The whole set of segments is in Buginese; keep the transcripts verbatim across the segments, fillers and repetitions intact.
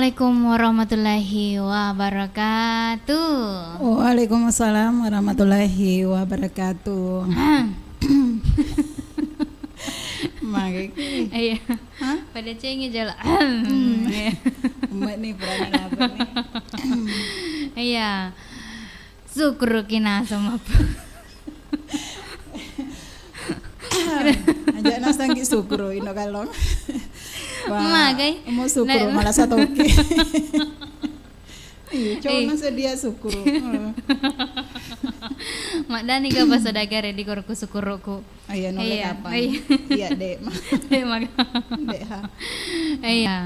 Assalamualaikum warahmatullahi wabarakatuh. Waalaikumsalam warahmatullahi wabarakatuh. Magi. Iya. Hah? Pada cengi jala. Hmm. Iya. Mbak nih, berani apa nih? Iya. Sukkuruki naseng mappu. Aja nasengki sukkuru, ino kalong. Wah, magai. Mau sukkuru, na- malah satoki. Iya, coba eh. Masa dia sukkuru. Hmm. Maddani ga bahasa dagare di koroku sukkuruku. Oh iya, nulle iya, kapang. Iya. Iya, Dek. Dek, maga. Dek, ha. Iya.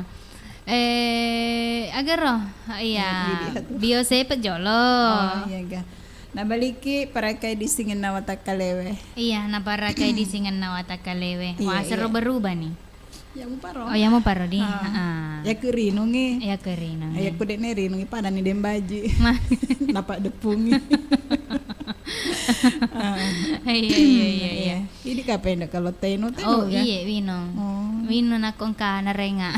Eh, agaro? Iya. Iya, iya, iya, tuh. Bio sepe jolo. Oh, iya, ga. Nabaliki parakai disingenna watakkalewe. Iya, naparakai disingenna watakkalewe. Iya, wah, sero iya. Berubah nih. Ya, muparo. Oh, ya, muparo di. Ah. Heeh. Ya, ku rinungi. Ya, ku rinungi. Ya, ku dekne rinungi, padani dembaji. Ma- Napa depungi. Ah. Iya, iya, iya, iya. Iya. Idi kapenda kalau teno, teno. Oh, ga? Iye, wino. Oh. Wino nakko engka narenga.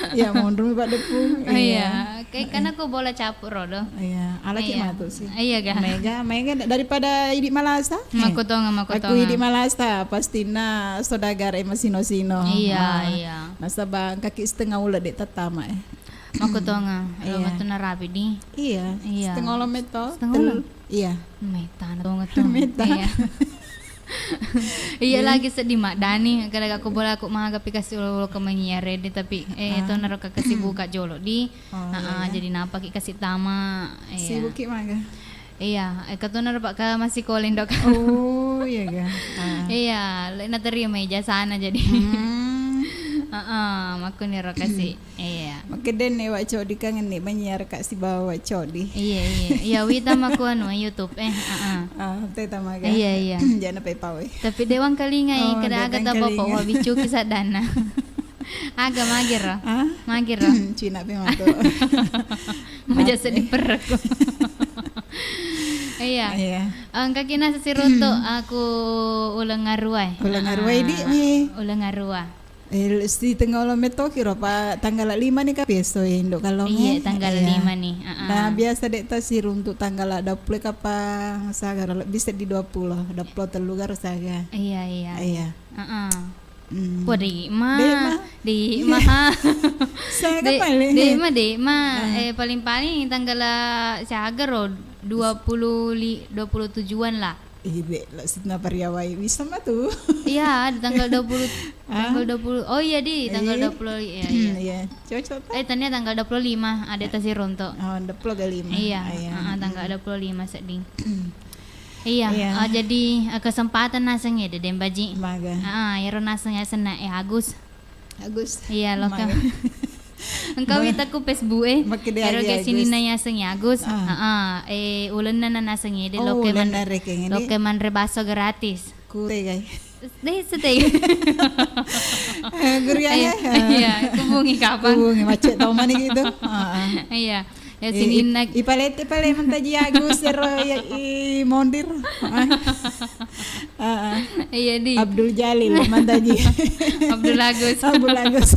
Iya, monrumi Pak Depung. Oh, iya. Iya. Kayak karena aku bola capuk rodo. Iya, alaki iya. Matu sih. Iya, ga? Mega, mega daripada idi malasa. Makutonga, makutonga. Aku idi malasa, pastina saudagar e masino-sino. Iya, ah, iya. Nasaba kaki setengah ulet dek tatama eh. Makutonga, iya. Lo metu narapi di. Iya. Iya. Setengah ulet meto. Setengah ulet. Iya. Meta na tonga tu. Meta. Iya. Iya, iya. Lagi sedih maddani, kada aku bola aku maga pi kasi ulo-ulo ke menyiar di, tapi eh ah. Tonaro ke kesibukan jolo di. Oh, ah, iya, ah, iya. Jadi napa ki kasi tama. Iya. Sibuk ki maga. Iya, eh, ketonaro pak ke masih kolin dok. Oh, iya ga. Ah. Iya, le naterima ijazahna jadi. Hmm. Heeh, makkuniro kasi. Iya. Makkeda ni Wak Codi kangen ni menyiar ka sibawa Wak Codi. Iya, iya. Iya, wita maku anu YouTube eh. Heeh. Ah, teta maga. Iya, iya. Jana pe pawe. Tapi dewang kalinga eh, oh, kada aga tapa po wa bicuki sadana. Aga magiro. Ah? Magiro. Cina pe matu. Maja sedih perutku. Iya. Iya. Engka kina sesiruntu aku uleng arua eh. Uleng arua di mi. Uleng arua. Eh, si tengah ulo metoki ro, pa tanggal lima ni ka peso indo kalong. Iya, eh. Tanggal lima ni. Heeh. Nah, biasa dek ta siruntu tanggal dua puluh kapang saga ro, lebih seddi dua puluh, dua puluh tellu garo saga. Iya, iya. Iya. Heeh. Hmm. Wah, di ma. Di ma. Di ma. Saga paling. Di ma, di ma. Ah. Eh, paling-paling tanggal saga ro, dua puluh li-, dua puluh tujuan lah. Ibe, lo sitna pariawai bisa matu. Iya, di tanggal dua puluh, ah? Tanggal dua puluh. Oh iya, di tanggal dua puluh, iya, iya. Hmm, iya. Cocok ta? Eh, tania tanggal dua puluh lima ada tasi ronto. Oh, dua puluh lima. Iya, ah, iya. Heeh, tanggal dua puluh lima seddi. Iya, iya. Eh, jadi, eh, kesempatan naseng ya, Dede Baji. Maga. Ah, ero naseng ya senna, eh, Agus. Agus. Iya, lo ka. Engka witaku Facebook e. Makkeda ero Agus. Sininna yaseng ya Agus. Ah. Heeh. Eh, ulenna na naseng ede. Oh, loke ulenna man-, rekeng ede. Loke manre bakso gratis. Ku tegai. Deh, setega. Eh, guru ya, iya, eh. Iya, kubungi kapan? Kubungi, macet tau mani gitu. Heeh. Iya. Ya, eh, sininna ip-, ipalette pale mantaji Agus ero ya, i mondir. Heeh. Iya, di. Abdul Jalil mantaji. Abdul Agus. Abdul Agus.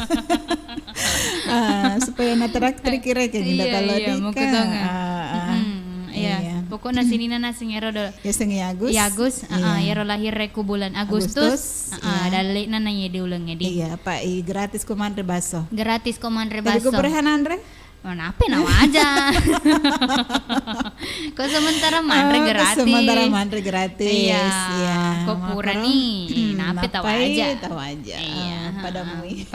Ah, supaya natraktir kira-kira gitu. Iya, kalau iya, di mau kan, ketemu. Ah, ah. Mm-mm, iya. Iya. Pokoknya sininna naseng ero do. Ya, seng ya Agus. Ya Agus, iya. Heeh, ero lahir ku bulan Agustus. Agustus, heeh, iya. Dalle'na na iya di uleng edi. Iya, apa i gratis ko manre baso. Gratis ko manre baso. Tapi ku berhan anre? Oh, nape nawaja? Kok sementara manre gratis? Oh, sementara manre gratis. Iya. Iya, kok pura nih? Hmm, nape tawaja? Tawaja. Iya. Ah, pada mui.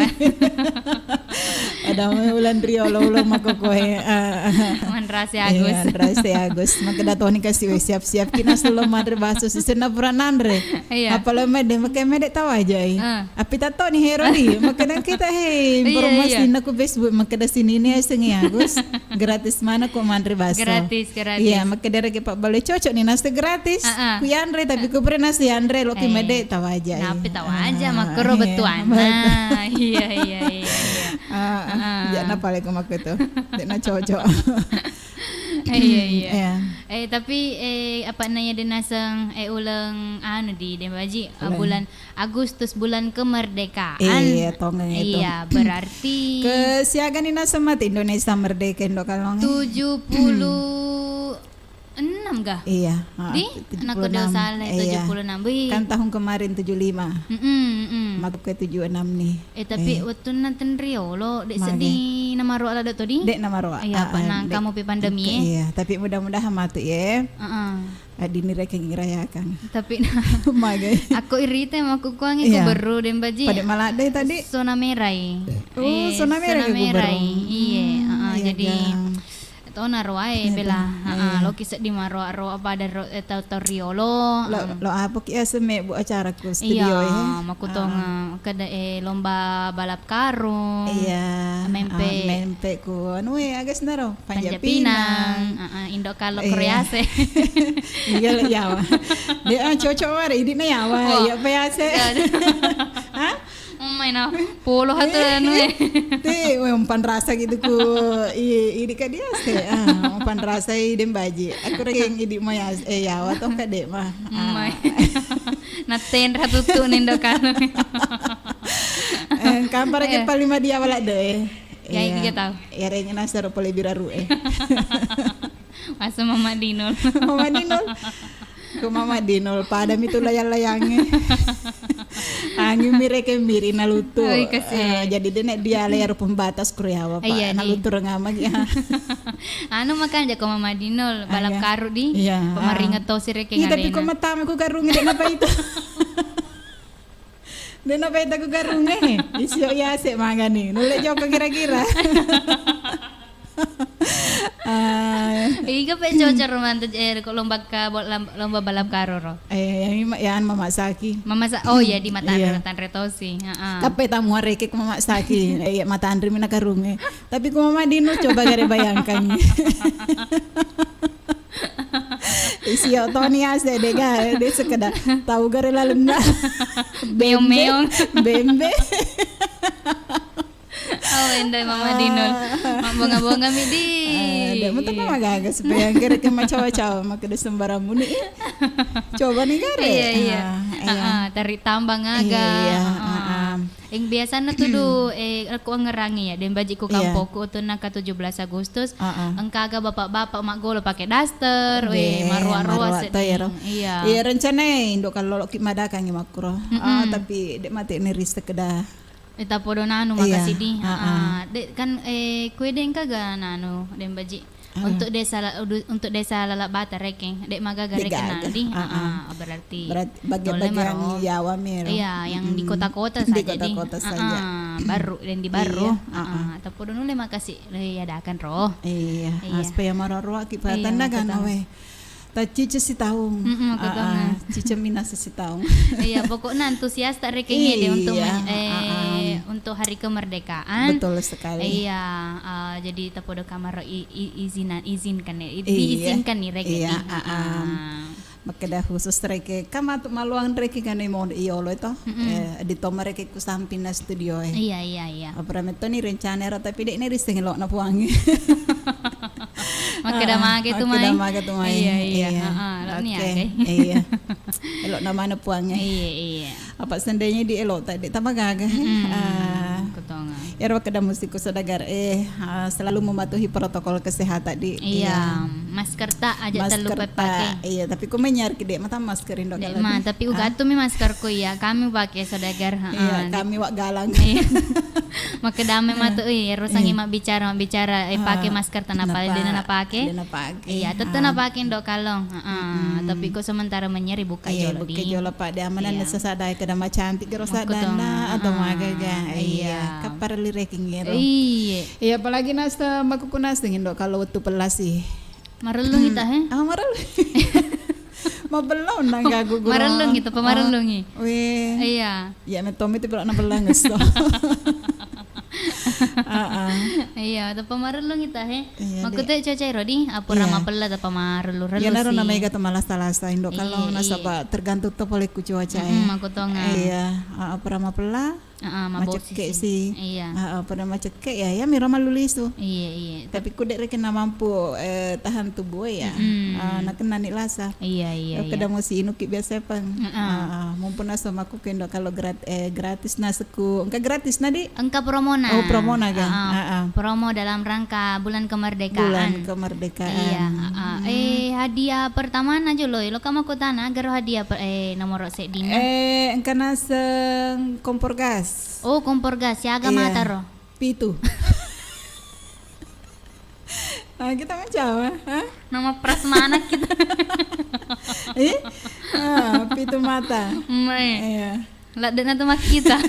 Pada mui ulan riolo ulo mako koe. Ah. Manrase Agus. Iya, manrase Agus. Maka datoni kasi we siap-siap kina selo manre baso sisena pura nanre. Iya. Apalagi mede, maka mede tawaja i. Ah. Api tato ni hero di, makkeda kita he, iya, informasi iya. Naku Facebook, makkeda sininna yaseng ya Agus, gratis mana ko manre baso. Gratis, gratis. Iya, makkeda reke Pak Bale cocok ni nasi gratis. Ah, ah. Ku yanre, tapi ku pernah nasi yanre, lo ki mede tawaja i. Nape tawaja, ah, makkoro iya, betuana. Betul. Iya, iya, iya, iya. Ah, ah. Jana pale ko makko tu. Dek na cocok. Iya, iya. Iya. Eh, tapi, eh, apa naya de naseng, eh, uleng anu di, de Baji, eh, uleng bulan Agustus, bulan kemerdekaan. Iya, tongeng itu. Iya, berarti kesiaga ni naseng mati Indonesia merdeka, Indo Kalong, eh. Tujuh puluh enam ga? Iya, ha, di? Tujuh puluh enam. Anakku de salah, iya. Tujuh puluh enam. Wih. Kan tahun kemarin tujuh lima. Mm-mm, mm-mm. Matu ke tujuh enam ni. Eh, tapi, eh, wettunna tenriolo, de' seddi namaroa ladde' to di? De' namaroa. Iya, ah, apa, ah, nang de', kamu pi pandemi, eh? Iya, tapi mudah-mudahan matu, ya. Heeh. Addini rekeng irayakan. Tapi magai. Aku irite, makkukuangi, iya, ku berru, de' Baji. Pada maladde' tadi. Zona merah i. Oh, eh, zona merah, zona merah i. Iya, heeh, iya, jadi, tona roae, iya, bela. Heeh, iya. Loki seddi maroa-roa pada ro-, eh, tau-, tau riolo. Lo, heeh, lo apa ki asemme bu acara ku studio, iya, eh? Makutonga, ah, kada, eh, lomba balap karung. Iya. Mempe. Ah, mempe ku anu, eh, agas naro. Panja Pinang. Heeh, Indo Kalo, iya. Korease. Iya, le, yawa. Dia, ah, cocok ware, idina yawa. Oh. Iya, payase. Iya. Hah? Main apa? Polo hatu anu, eh. Te, weh, umpan rasa gitu ku. I-, idi ka dia se. Ah, umpan rasa i de' Baji. Aku rekeng idi maya, eh, yawa to ka de' mah. Ah. Mai. Natenra tutu ni Indo Kalo. Eh, kampar ke, iya, paling madia wala de', eh. Ya, iya, tiga tahun. Ya, rengena seru pole biraru, eh. Masa Mama Dinul. Mama Dinul. Ku Mama Dinul, pada mi tu layang-layangnge. Angin mi rekeng miri nalutu. Oi, kasihan. Eh, jadi de' na dia layar pembatas kuriawa, Pak. Iya, nalutu rengama, ya. Anu, makan jako Mama Dinul, balap karu di. Iya. Pemaringet tosi rekeng. Iya, tapi ko matama ku karung de' napa itu. De' napaita ku garungnge. Isio yase magani. Nulle jokka kira-kira. Ah. Iga pe cocok romanto, eh, ko lomba ka-, bo-, lam-, lomba balap karoro. Eh, yang ima-, yang mamasaki. Mamasa-, oh iya, di mata, iya, tanre tosi. Heeh. Tapi tamu areke ku mamasaki. Eh, iya, mata Andri mina karungnge. Tapi ku Mama Dino coba gare bayangkan. Isio toni ase de' ga, de' sekedar tau gare lalenna. Meong-meong. Bembe. Oh, endai Mama Dinul. Ah. Mabbonga-bonga mi di. Ah, de' mutu magaga supaya gare ke macawa-cawa makkeda sembarang muni. Coba ni gare. Iya, iya. Ah, iya. Heeh, tari tambang aga. Iya, heeh. Heeh. Yang biasana tudu, eh, ko angerangi ya, de' Baji ku, iya, kampokku, utunna ka tujuh belas Agustus, heeh, engkaga bapak-bapak maggolo pake daster, weh, maroa-roa sedding. Iya. Iya, rencana Indo Kalo ki madakangi makkuro. Mm-mm. Ah, tapi de' mate ni ri sekedar. Eh, tapodo nanu, iya, makasih di. Heeh. Ah, de' kan, eh, kue de' engkaga nanu, de' Baji. Ah. Untuk desa la-, udu-, untuk desa Lalabata rekeng, de' magaga rekeng nang di. Ah, ah. Berarti bagian-bagian Yawa mero. Iya, yang di kota-kota saja di. Di kota-kota saja. Ah, baru, dan di baru. Iya, ah, ah. Tapi udah nulle makasih, le, ya, dakan ro. Iya. Ah, supaya maroroa ki patanna kan, weh. Tacice sitaung. Mm-mm, ah, ah. Cice minasa sitaung. Iya, pokoknya antusias tak rekeng de' untuk, iya, men-, eh, ah, ah, untuk hari kemerdekaan. Betul sekali. Iya, ah, jadi tapodo kamar i-, i-, izinan, izinkan ya, i-, iya, diizinkan nih rekeng. Iya, ah, ah. Ah. Makkeda khusus rekeng, kan matu maloang rekeng kan mau iyolo itu. Mm-mm. Eh, di toma rekeng ku samping na studio, eh. Iya, iya, iya. Apura metto ni rencana ero, tapi de' ni risseng elo'na puangnge. Makkeda mage tu mai. Makkeda mage tu mai. Iya, iya. Iya. Heeh, lo ni. Oke. Iya. Elo'na mana puangnge. Iya, iya. Apa seandainya di elo tadi, tama gaga. Mm-mm. Ah. Kutonga. Ero makkeda musikku saudagar, eh, ah, selalu mematuhi protokol kesehatan di. Iya. Iya. Masker tak aja terlupa pakai. Iya, tapi ku menyar ki de' mata masker Indo Kalo. Ma, tapi ugattu mi maskerku, iya. Kami pakai saudagar, heeh. Iya, kami wak galang. Iya. Makkeda matu, iya, rusangi mabbicara, mabbicara, eh, pakai masker, tanapa de' na pakai. De' na pakai. Iya, tetap na pakai Indo Kalo. Heeh. Mm-mm. Tapi kok sementara menyeri buka jolo, buka jolo, Pak. De' amanna sesada kada macantik ro sadanna atau magaga. Iya. Kappara li rekeng ero. Iya. Iya, apalagi nasta makuku nasta Indo Kalo wettu pellasi. Marellungi ta, he? Ah, marellungi. Mabellong nang gagu guru. Marellungi, tepa marellungi. Weh. Iya. Iya, mettomi tu pernah bellong esso. Heeh. Iya, tepa marellungi ta, he? Iya, makkute cuaca ero di, apura mapella tepa marellu-rellu. Iya, naro namanya kata malasa-lasa Indo Kalo, nasaba tergantung to pole ku cuaca, eh. Mm-mm, makutonga. Iya, ah, apura mapella. Heeh, mabosi macekke si. Iya. Heeh, pada macekke ya, ya miro mallu lisu. Iya, iya. Tapi ku de' rekeng namampu, eh, tahan tubuh ya. Mm-mm. Ah, nakennani lasa. Iya, iya, iya. Kedda musi inuki biasa pang. Heeh. Ah, ah, mumpung nasu makku kendo kalau grat-, eh, gratis naseku. Engka gratis na di? Engka promona. Oh, promona ga? Heeh. Ah, ah. Promo dalam rangka bulan kemerdekaan. Bulan kemerdekaan. Iya, heeh. Hmm. Eh, hadiah pertamana jolo, loka makkutana, garo hadiah per-, eh, nomoro seddina? Eh, engka naseng kompor gas. Oh, kompor gas, siaga mata ro? Pitu. Ah, kita macam, ha? Nama prasmanan kita. Eh? Ah, pitu mata. Mai. Iya. Ladde'na tu makkita.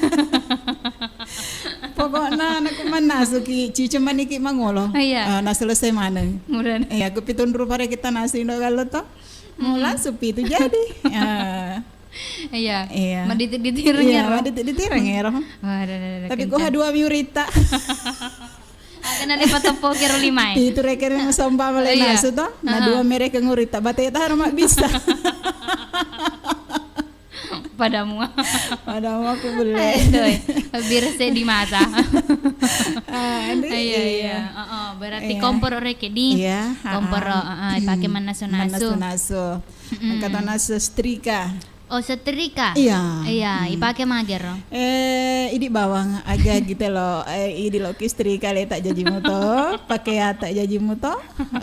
Pokokna nakku mannasuki, cucu maniki mangolo. Iya. Ah, naselesai maneng. Kemudian. Iya, ku pitung rupa rekeng tanasu indo' gallo to. Mau langsung pitu jadi. Ah. Iya. Iya. Madditik-ditireng ero. Iya, madditik-ditireng ero. Waduh, waduh, waduh. Tapi ku ha dua mi uritta. Aga na le pateppo kero lima e. Pitu rekeng somba male nasu to. Nah, dua mi rekeng uritta. Bate ta harus mak bisa. Padamu. Padamu aku belle. Aduh, lebih rese di mata. Ah, ini iya, iya. Heeh, berarti kompor rekeng di. Iya, kompor, heeh, ipake mannasu-nasu. Mannasu-nasu. Mm-mm. Engka to nasu setrika. Oh, setrika? Iya. Iya, ipake magero? Eh, idi bawang aga gitu lo. Eh, idi loki setrika le tak jaji muto, pakai tak jaji muto.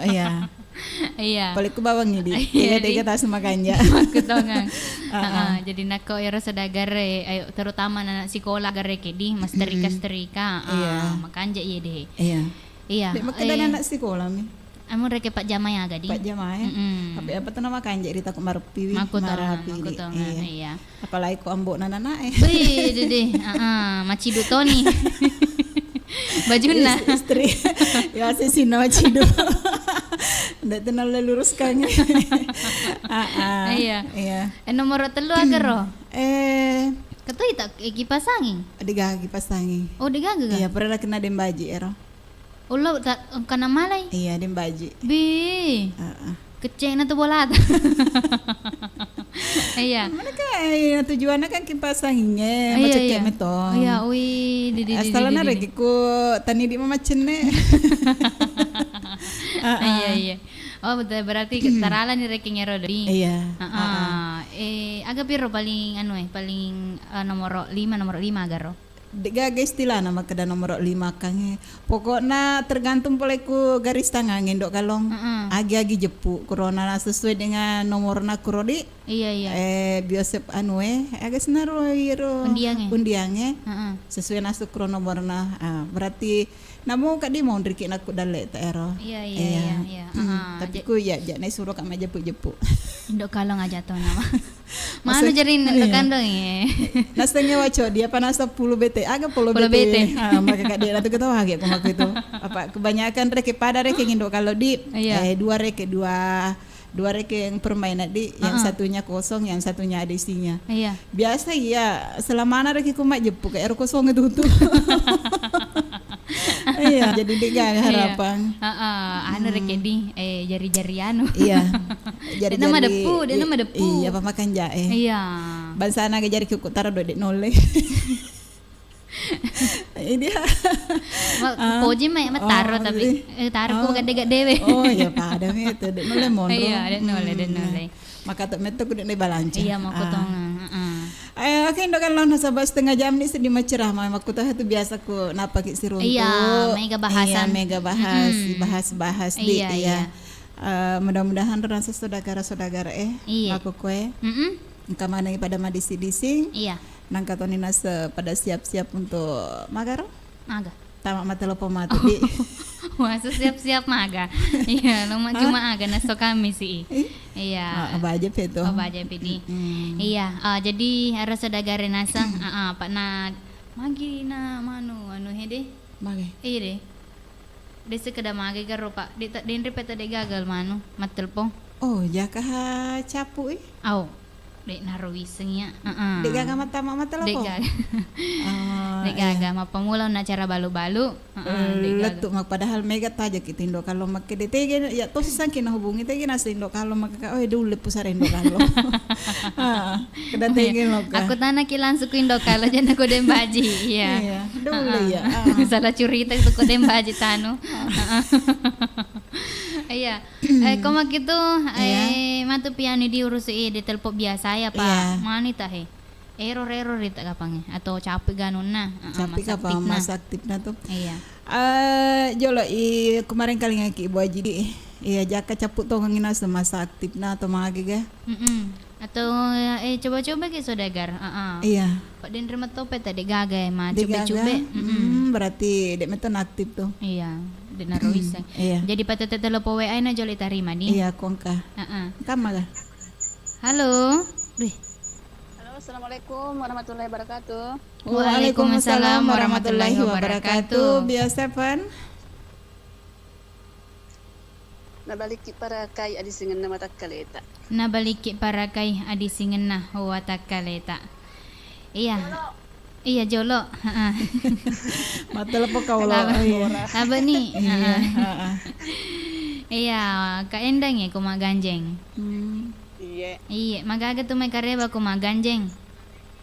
Iya. Iya. Pale ku bawang idi. Iya, tiga-tiga tas makanja. Makkutongang. Heeh, jadi nakko ero saudagar e, ayo, terutama anak sekolah gare rekeng di, masterika-sterika. Iya. Ah, makanja iye de. Iya. Iya. De' makkeda anak sekolah mi. Anu rekeng pajjama aga di. Pajjama e. Mm-mm. Tapi apa tu nama kanje ri takut mareppi wi. Makkutongang, marapi di. Makkutongang, iya. Apalagi ko ambo' nana e. Wih, dede. Heeh, macidu toni. Bajunna. Is-, istri. Ya, si sino macidu. Ndak tenang luruskan. Heeh. Iya. Iya. Eh, nomor tellu aga ro? Eh. Ketui tak, eh, kipas angin? De' gaga kipas angin. Oh, de' gaga ga? Iya, pernah kena dembaji ero. Ullau ta-, engkana malai? Iya, de' mbaji. Bi. Heeh. Kecekna tu bolata. Iya. Mana ka, eh, tujuanna kan kipas angin e, iya, macekke meto. Iya, ui, di, di, di, asalna di, di, di. Rekeng ku tani di mamacenne. Heeh. Iya, iya. Oh, betul, berarti tarala ni rekeng ero di. Iya. Heeh. Eh, aga piro paling anu e, paling, eh, nomoro lima, nomoro lima aga ro? De' gaga istilahna makkeda nomoro lima kangnge. Pokokna tergantung pole ku garis tangangnge, Ndok Kalong. Heeh. Agi-agi jeppu, kurona sesuai dengan nomorna kuro di. Iya, iya. Eh, biasa anu e, aga senaro iro undiangnge. Undiangnge. Heeh. Sesuai nasu kuro nomorna. Ah, berarti namo ka di monriki nakku dalle ta ero. Iya, iya, iya, iya. Heeh. Tapi ku iya, ja' naisuro ka majeppu-jeppu. Ndok Kalong aja to nama. Manu jari nendo kandong e. Nasengnge waco dia pana sepuluh bete. Aga polo bete. Ah, maka kak dia tu ketawa agi aku maku itu. Apa kebanyakan rekeng pada rekeng Ndok Kalong di, eh, dua rekeng, dua, dua rekeng permainan di, yang satunya kosong, yang satunya ada isinya. Iya. Biasa iya, selamana rekeng ku majeppu kayak ero kosong itu tuh. Iya, jadi de' gaga harapan. Heeh, anu rekeng di, eh, jari-jari anu. Iya. Jari-jari. Dena madeppu, dena madeppu. Iya, apa makan jae. Iya. Bangsana ga jari ku taro do de' nolle. Ini dia. Poji mai mataro tapi, eh, taro ku gede-gede we. Oh, iya pada mi itu de' nolle monro. Iya, de' nolle, de' nolle. Maka tu metto ku de' balanca. Iya, makkutongang. Heeh. Eh, oke, Ndok Kalong, nasaba setengah jam ni seddi macceramah, makkutoha tu biasa ku napaki siruntu. Iya, mega bahasan. Iya, mega bahas, bahas-bahas di, iya. Eh, mudah-mudahan rasa saudara-saudara, eh, iya, makkukoe. Mm-mm. Engka manengi pada madising-dising. Iya. Nangka toni nase pada siap-siap untuk magaro. Maga. Tama matelepon matu di. Masa siap-siap maga. Iya, lo cuma aga naso kami sih. Iya. Ah, baja pe tu. Oh, baja pe di. Mm-mm. Iya, eh, jadi ero saudagar e naseng, ah, ah, apa na magi na manu anu hede. Magi. Iya deh. De' sekeda magi garo, Pak. De' ta-, denre pe ta de' gagal manu mattelpong. Oh, jaka ha capu e. Au. Dek naro wiseng ya. Heeh. Dek gaga mattama mattelepon? Dek gaga. Oh, dek gaga. Iya. Mappamula onna acara balu-balu. Heeh, eh, dek gaga. Lettu mak, padahal mega tajaki tindo kallong makke de tege ya to sisangki nahubungi tege nasi indo kallong makke ka, oh, dulle pusare indo kallong. Heeh. Keda tege loka. Aku tanaki langsung ku indo kallong jana ko dembaji. Iya. Iya, dulle ya. Heeh. Salah curita itu ko dembaji tanu. Heeh. Iya. Eh, ko makkitu, iya, eh, matu piani diurusi di telepon biasa ya, Pak. Iya. Mani tahe. Error-error ita kapangnge atau capek ganunna? Heeh, capek masa apa aktifna. Masa aktifna tuh? Iya. Eh, jolo i kemarin kali ngaki Ibu Haji di. Iya, jaka cappu tongeng ina semasa aktifna atau magega. Mm-mm. Atau, eh, coba-coba ke saudagar. Heeh. Iya. Pak Denre matope tadi gaga ya, ma coba-coba. Mm-mm. Hmm, berarti dek meton aktif tuh. Iya, dek naro wiseng. Iya. Jadi patete telepon W A na jolo tarima di. Iya, kongka. Heeh. Kamma ga? Halo. Duh. Halo, assalamualaikum warahmatullahi wabarakatuh. Waalaikumsalam warahmatullahi wabarakatuh. Biasa, Pan? Nabalikki parakai adisingenna watakkaleta. Nabalikki parakai adisingenna watakkaleta. Iya. Iya, jolo. Heeh. Mattelepon kau lo. Laba-, iya. Laba ni. Iya, heeh. Heeh. Iya, Kak Endang ya, ko magganjeng. Hmm. Iye. Iye, magaga tu mai kareba ko magganjeng.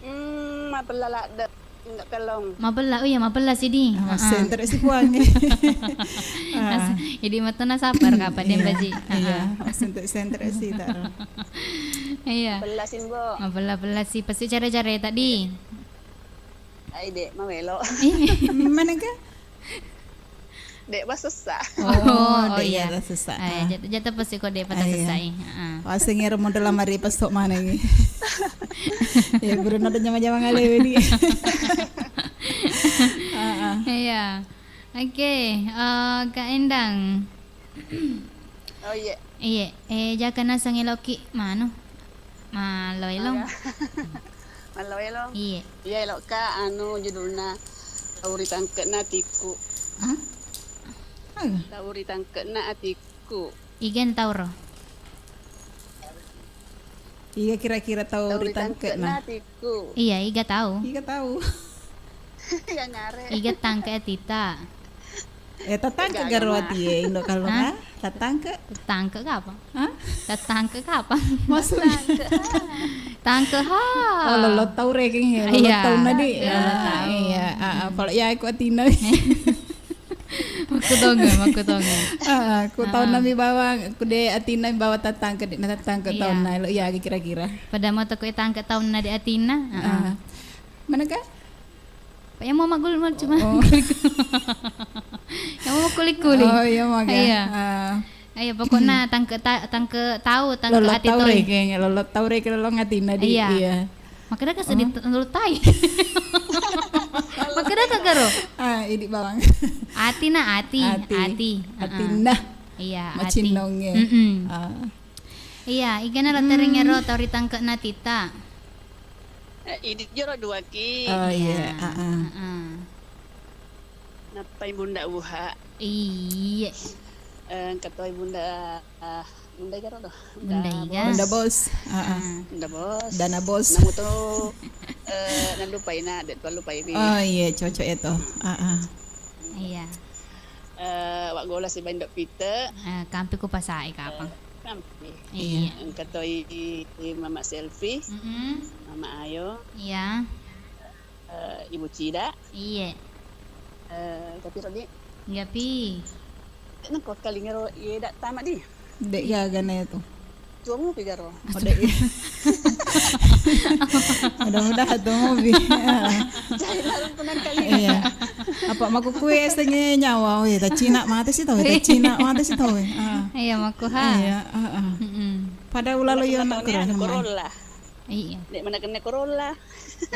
Hmm, mapella ladde. Indak kellong. Mapella, oh iya, mapella sidi. Ah, heeh. Sentre si puangnge. Ah. Nas-, jadi matena sabar kapan dia baji. Iya, sentre-sentre si taro. Iya. Mapella si, Bo. Mapella-pella si. Pasti cara-cara tadi. Ai, dek, mawelo. Ih. Mana ke? Dek, basessa. Oh, oh, dek, iya. Iya, basessa. Ai, ah. Jat-, jata pasti ko dek, patah iya. Sessa, eh. Heeh. Waseng ero model lamari pas sok mana ini. Ya, burung ada jama-jama ngalewe ni. Heeh. Iya. Oke, eh, Kak Endang. Oh, iya. Iye, eh, jaka naseng eloki manu. Mallo elong. Aga? Mallo elong? Iye. Iya, elokka anu judulna Tau ri Tangke'na Atikku. Hah? Aga? Tau ri Tangke'na Atikku. Iga tau ro? Iga kira-kira tau ri tangke'na? Tau ri tangke'na atikku. Iya, iga tau. Iga tau. Iya, ngare. Iga tangke atita. Eh, tatangke garo atie, indo kallonga? Hah? Tatangke? Tatangke kapang? Hah? Tatangke kapang? Maksudnya? Tangke ha. Oh, lolo tau rekeng ya, lolo tau nadi. Iya, lolo tau. Iya, ah, ah, pala iya aku atina. Makkutonga, makkutonga. Heeh, ku taunna mi bawang, ku de atinna mi bawang tatangke, de na tatangke taunna, elo iya kira-kira. Pada mata ku tangke taunna de atinna. Heeh. Manaka? Pak, yang mau magul mal cuma. Oh. Yang mau kuli-kuli. Oh, iya, maga. Iya. Ah. Iya, pokokna tangke ta-, tangke tau, tangke ati tau toi. Lolo tau rekeng, lolo tau rekeng, lolo ngatinna di. Iya. Iya. Makkeda ka seddi lolo tai. Makkeda ka garo. Ah, idi bawang. Atina ati, ati. Ati. Heeh. Atinna. Iya, ati. Macinnongnge. Mm-mm. Ah. Iya, igana lo terengero tau ri tangke'na tita. Eh, idi jero duaki. Oh, iya. Iya. Ah, ah. Heeh. Nappai Bunda Uha. Iye. Eh, engka toi Bunda, ah, Bunda Iga ro do. Bunda Iga. Bos. Bunda Bos. Heeh. Ah. Bunda Bos. Dana Bos. Namu to, eh, nalupai na, de to lupai wi. Oh, iya, cocok ya to. Heeh. Iya. Eh, Wak Gola sibawa Indo Pite. Eh, kampi ku pasai kapang. Eh, kampi. Iya. Engka toi Mama Selfie. Mm-mm. Mama Ayo. Iya. Eh, Ibu Cida. Iye. Eh, tapi Rodi. Gapi. Nako kalingero iye da tama di. Dek gaga na itu. Tuamu pi garo. Oh, dek. Mudah-mudahan tuamu pi. Jahil lalu tenang kali. Iya. Apa maku kue setengah nyawa, weh, tacina mate si tau, tacina mate si tau, weh. Ah. Iya, maku ha. Iya, ah, ah. Mm-mm. Pada ulalo yo nak kura sama. Corolla. Iya. Dek mana kena Corolla.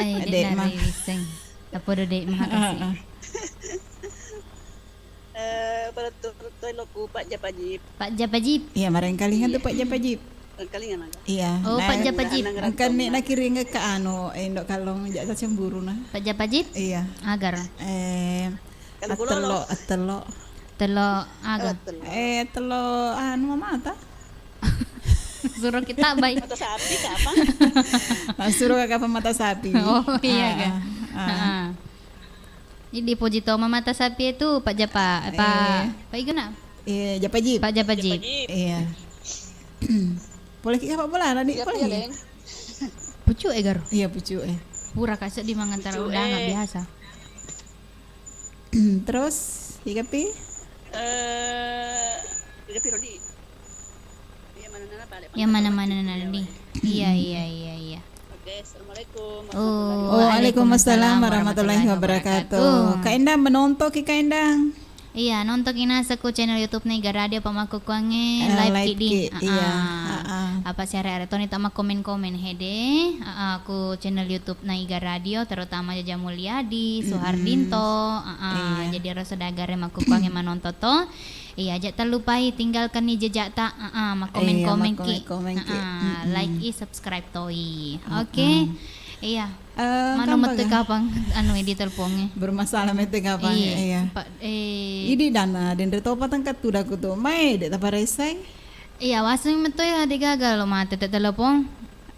Eh, dek mah. Wiseng. Tapodo dek mah kasih. Heeh. Eh, pada tu, tu lo ku Pak Japajip. Pak Japajip. Iya, marengkalingan tu Pak Japajip. Marengkalingan aga. Iya. Oh, Pak Japajip. Engka ni nakiring ke anu, eh, Indo Kallong jak cemburu nah. Pak Japajip? Iya. Agar. Eh, atelo, atelo. Telo aga. Eh, telo anu mata. Suruh kita bai. Mata sapi apa? Nah, suruh kakak apa mata sapi? Oh, iya, ah, kan? Ah, ah. Ah. Jadi poji to mata sapi itu Pak Japa, Pak, iya. Pak Iguna? Iya, Japa Jip. Pak Japa Jip. Iya. Boleh kita Pak bola, Nani? Siap, boleh iya, ya? Deng. Pucuk e, Garo? Iya, pucuk e. Pura kasih di mangan taruh. Pucuk e. Udah nggak biasa. Terus, Igapi? Eh, Igapi Rodi. Iya, mana nana balik? Yang mana-mana nana di. Iya, iya, iya, iya. Oke, assalamualaikum. Oh, waalaikumsalam warahmatullahi wabarakatuh. Kak Endang, menonton ki, Kak Endang? Iya, nonton ki naseng ku channel YouTube Naiga Radio, apa makkukkuangnge, eh, live ki di. Iya. Ah, ah. Apa siare-are toni tak komen-komen hede. Ah, ah, ku channel YouTube Naiga Radio, terutama Jaja Mulyadi, Suhardinto. Ah, ah. Iya. Jadi ro saudagare makkukkuangnge manonton to. Iya, aja terlupai tinggalkan ni jejakta. Ah, ah, makomen-komen ki. Iya, makomen-komen ki. Ah, ah, like i, subscribe toi. Ah, oke. Ah. Iya. Eh, manu mette kapang anu di teleponnya. Bermasalah mette kapang, iya. Pak, eh. Idi dana, denre topa tengkat tudaku tu. Mai, dek taparesai. Iya, waseng metto ya, de gaga lo mate te telepon.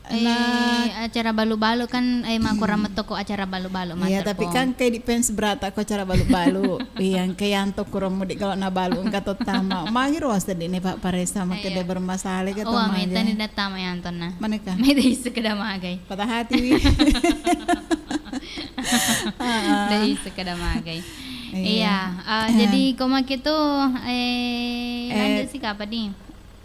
Eh, acara balu-balu kan, eh, makurang metto ko acara balu-balu mate. Iya, tapi kan kayak di fans berata ko acara balu-balu. Iya, kayak anto kurang mudik kalau na balu engka to tama. Magi ruas tadi ne Pak Paresa makkeda bermasalah ke to. Wah, magi. Meta ni datang ya Anton nah. Mana kah? Meta isi keda magai. Patah hati, wi. Heeh. Dai sekeda magai. Iya. Iya, eh, jadi ko makitu, eh, eh, lanjut si kapa di?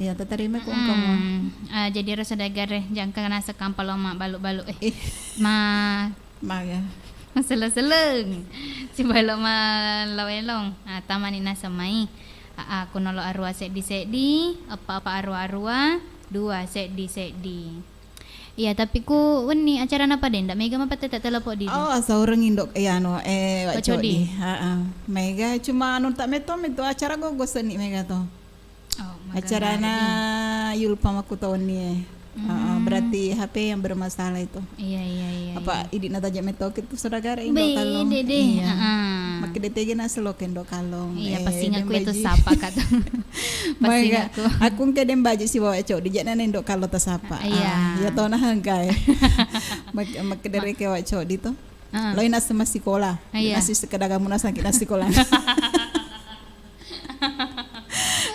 Iya, tatarima ko engka mo. Mm-mm. Eh, jadi ro saudagare, jangka naseng kampa lo ma balu-balu, eh. Ih. Ma maga. Maseleng-seleng. Si balu ma lao elong. Ah, tamani naseng mai. Ah, ah, kunolo arua seddi-seddi, eppa-eppa arua-arua, dua seddi-seddi. Iya, tapi ku wenni acarana pada ndak mega mapatetta telepon di. Oh, saureng indok, iya, anu, eh, Wak Wak Codi. Codi. Heeh. Mega cuma anu tak meto, meto acara gogo seni mega to. Oh, magang. Acarana hari ini. Yulpa Makkuta wenni e. Heeh, hmm. Berarti H P yang bermasalah itu. Iya, iya, iya, apa, iya. Idi nataja meto ke Saudagara Indo Kalong. Dede. Iya. Heeh. Makkeda tega naseng lo ke Indo Kalong. Iya, eh, pasti ngaku itu sapa kata. Pasti ngaku. Aku engka deng baji sibawa Codi, jana Indo Kalong tasapa. Iya. Ah, iya to nah engka e. Mak-, makkeda reke Wak Codi to. Heeh. Lo ina sama sikola. Iya. Nasi sekedar kamu nasang kita sikola.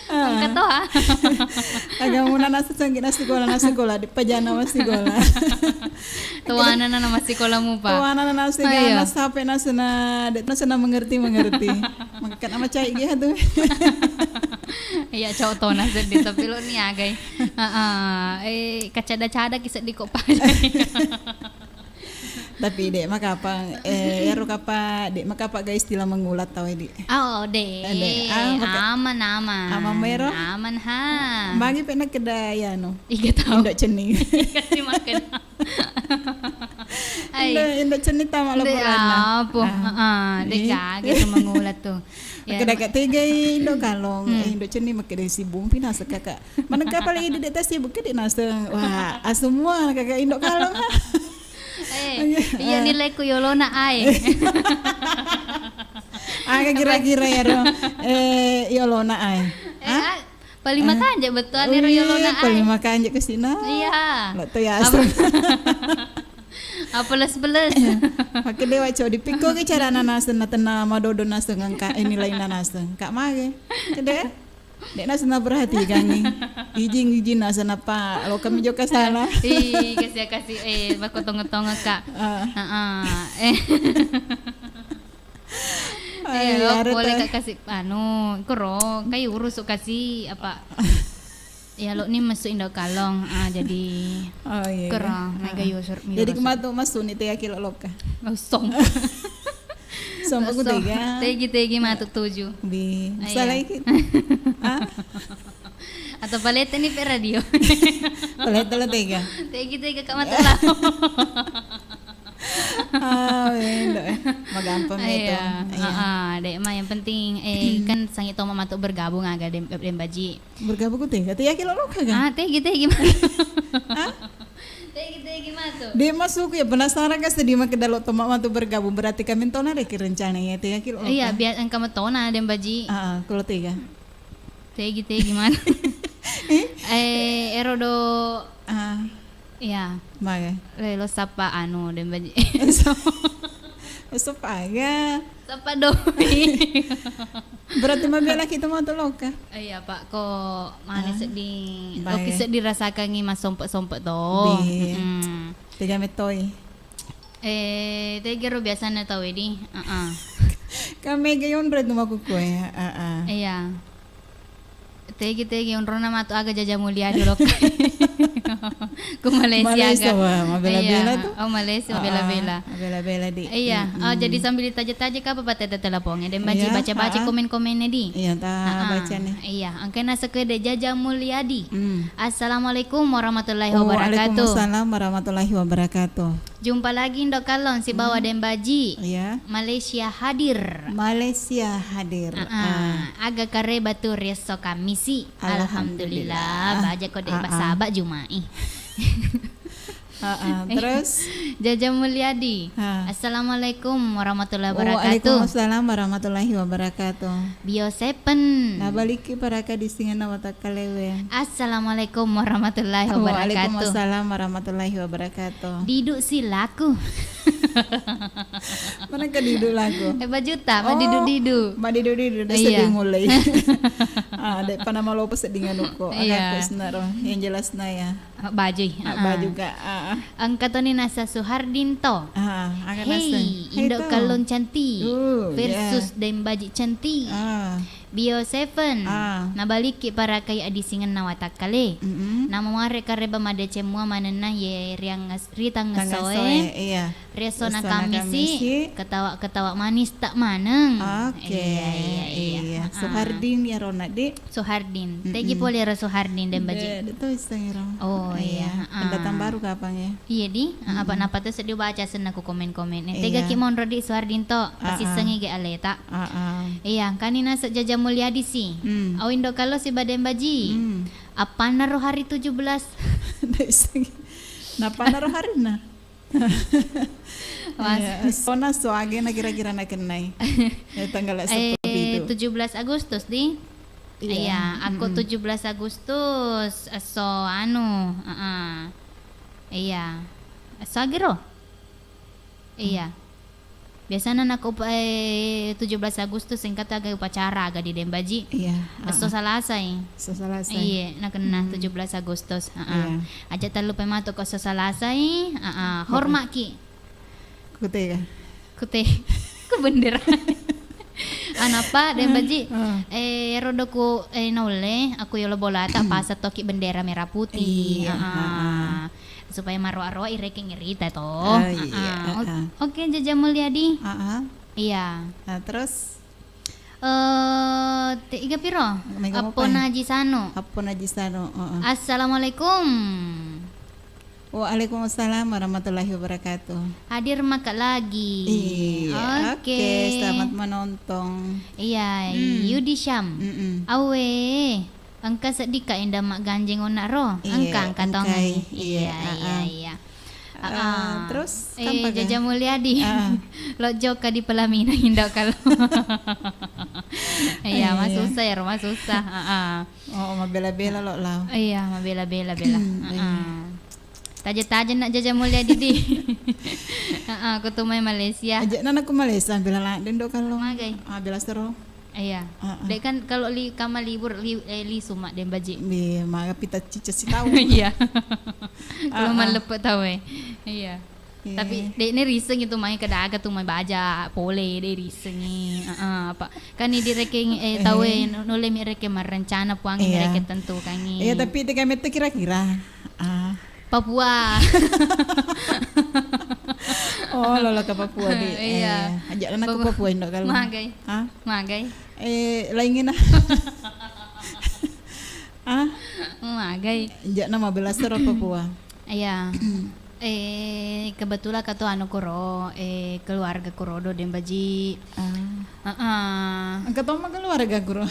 Engka to, ha? Agamuna naseng sangki nasikola, nasikola, di pajana masikola. Tuana na masikola mupa. Tuana na naseng, iya. Sampai nasena, de nasena mengerti, mengerti. Maka nama cai gitu. Iya, cowok to naseng di tapi lo ni agai. Heeh. Eh, kacada-cada ki seddi ko pajai. Tapi dek makapang, eh, ero kapa, dek makapa ga istilah mengulat tau, Edi? Oh, dek. Eh, dek. Ah, maka-, aman, aman. Aman mero? Aman, ha. Magi pena keda ya, no? Iga tau. Indo cenning. Iga sih makan. Hai. Indo, Indo cenning tama lo purana. Apa? Ah. Heeh, dek gaga tu mengulat tu. Ya. Keda kak tega Indo Kalong, hmm. Eh, Indo cenning makkeda sibung pina sekaka. Mana kapal Edi dek tas sibuk ke dek naseng. Wah, ah, semua kakak Indo Kalong. Eh, iya, eh. Nilaiku yolona ae. Aga kira-kira ya, Ro? Eh, yolona ae. Eh, hah? Ah, paling makanja betul nih, Ro, yolona ae. Paling makanja ke sini. Iya. Lo to ya. Apa? Apeles-peles. Pakai dewa cok dipikko ke cara naseng na tenna madodo naseng engka ini lain naseng. Kak mage. Kede. Dek naseng na perhatikan ni. Ijing-ijing naseng apa? Lo kami juga salah. Ih, kasih, kasih, eh, bakotong-tong, Kak. Ah. Heeh. Eh. Ai, eh, lo boleh, Kak, kasih, anu, kuro, kayu urus kasih apa? Ya, lo ni masuk Indo Kalong, ah, jadi oh, iya, kuro, iya. Mega yusur. Jadi kematu masuk ni teh yaki lo loka. Losong. Sampai ku tega. Tegi-tegi matu tuju. Di. Ayo. Salah iki. Ah? Atau palete ni pe radio. Palete lo tega. Tegi-tegi kak mata lah. Ah, wendo, eh. Magampang itu. Iya. Iya. Ah, ah, dek mah yang penting, eh, kan sangi toma matu bergabung aga dem, dem baji. Bergabung ku tega, tega ki lo loka kan? Ah, tegi, tegi mah. Hah? Tegi, tegi mah tuh. Dia masuk ya penasaran kan sedih mah ke dalam toma matu bergabung berarti kami tona deh ke rencana ya tega ki lo loka. Iya, biar engka metona dem baji. Ah, ah, kalau tega. Tegi, tegi mah. Eh? Eh, Ero do, ah, iya. Maga? Lelo sappa anu, Dembaji. Sappa aga? Sappa doi. Berarti mabela kita mau tu loka? Iya, Pak. Ko mane seddi, oke, seddi rasakangi masompe-sompe to. Tega metoi. Eh, tegero biasana tau edi. Heeh. Kan mega yonro tu makkukue. Heeh. Iya. Tegi, tegi, onrona matu aga Jaja Mulia dulu. Ku Malaysia aga. Wah, mabela-bela tu. Oh, Malaysia, bela-bela. Mabela-bela di. Iya. Oh, jadi sambil ditaja-taja kapa patete telepon. Dembaji baca-baca komen-komennya di. Iya, ta baca nih. Iya, angkena sekede Jaja Mulyadi. Assalamualaikum warahmatullahi wabarakatuh. Waalaikumsalam warahmatullahi wabarakatuh. Jumpa lagi Ndo Kallong sibawa Dembaji. Iya. Malaysia hadir. Malaysia hadir. Ah, aga kareba tu riesso Kammisi. Alhamdulillah. Alhamdulillah. Baja ko de basaba Jumai. Heeh, terus? Jaja Mulyadi. Assalamualaikum warahmatullahi wabarakatuh. Waalaikumsalam warahmatullahi wabarakatuh. Bio Seven. Nabaliki paraka disingenna watakkalewe. Assalamualaikum warahmatullahi wabarakatuh. Waalaikumsalam warahmatullahi wabarakatuh. Didu silaku. Mana ke didu laku? Eh, bajuta, madidu-didu. Madidu-didu, de seddi mulai. Ah, de pada malopo seddingan uko. Iya. Aku senaro. Yang jelas na ya. Baju. Baju ka. Engka toni nasa Suhardin to. Hei, Indo Kallong cantik versus Dembaji cantik. Bio Seven. Nabaliki parakai adisingenna watakkale. Namo mare kareba madeceng mua manenna ye riang ritang ngesoe. Iya. Riasona Kammisi, ketawa-ketawa manis tak maneng. Oke. Iya, iya, iya. Suhardin ya rona, Dek. Suhardin. Tegi pole ro Suhardin, Dembaji. De, de to iseng ro. Oh, iya. Pendatang baru kapang ya? Iya di. Apa napa tu seddi baca senna ku komen-komen. Tega ki monro di Suhardin to. Pasissengi ge aleta. Iya, kani nasek Jaja Mulyadi si. Au Indo Kallong siba Dembaji. Apana ro hari tujuh belas? De iseng. Napana ro hari na? Iya, sona so agena kira-kira nakennai. Ya, tanggal sepuluh itu. Tujuh belas Agustus di? Iya, aku tujuh belas Agustus, so anu, heeh. Iya. So agero? Iya. Biasana nako upa-, eh, tujuh belas Agustus engka tu aga upacara aga di Dembaji. Iya, esso Salasai. Esso Salasai. Iya, nakenna tujuh belas Agustus. Heeh. Aja tallupai matu ko esso Salasai. Heeh. Hormat ki. Kute ka? Kute. Ku bendera. Anapa Dembaji? Eh, ero doku, eh, naulle, aku yolo bolata, pasa toki bendera merah putih. Iya, heeh. Supaya maroa-roa irekeng irita to. Oh, iya. Heeh. Oke, Jaja Mulyadi. Heeh. Iya. Nah, terus? Eh, te iga piro? Mega Appo Mopai. Naji Sano. Appo Naji Sano, heeh. Assalamualaikum. Waalaikumsalam warahmatullahi wabarakatuh. Hadir maka lagi. Iya, oke. Oke, selamat menonton. Iya, Yudi Syam. Awe. Engka seddikka endang magganjeng onna ro. Iya, engka, engka tongengi. Iya, iya, iya. Terus, eh, Jaja Mulyadi. Lo jokka di pelaminan Indo Kallong. Iya, masussa ya, masussa. Oh, mabela-bela lo lao. Iya, mabela-bela, bela. Taja-taja nak Jaja Mulyadi di. Heeh, aku tu mai Malaysia. Aja nana ku Malaysia, bela la-, Indo Kallong. Magai. Ah, bela sero. Iya. Heeh. Dek kan kalau li-, kama libur li-, eh, lisu mak Dembaji. Iya, maga pita cica si tau. Iya. Kalau maleppe tau eh. Iya. Tapi dek ne riseng itu mai kedaga tu mai baja pole de risengi. Heeh, apa? Kan ni direkeng, eh, tau eh, nu-, nulle mi rekeng merencana puangi mi rekeng tentu kangi. Iya, tapi tega metto kira-kira. Ah. Papua. Oh, lolo ke Papua di. Iya. Eh, ajak anak ke Papua Indo Kallong. Magai. Hah? Magai. Eh, lainnya nah. Ah? Magai. Ajak nama belas ro Papua. Iya. Eh, kebetulan katu anu kuro, eh, keluarga kurodo Dembaji. Ah. Heeh. Engka tomma keluarga kuro.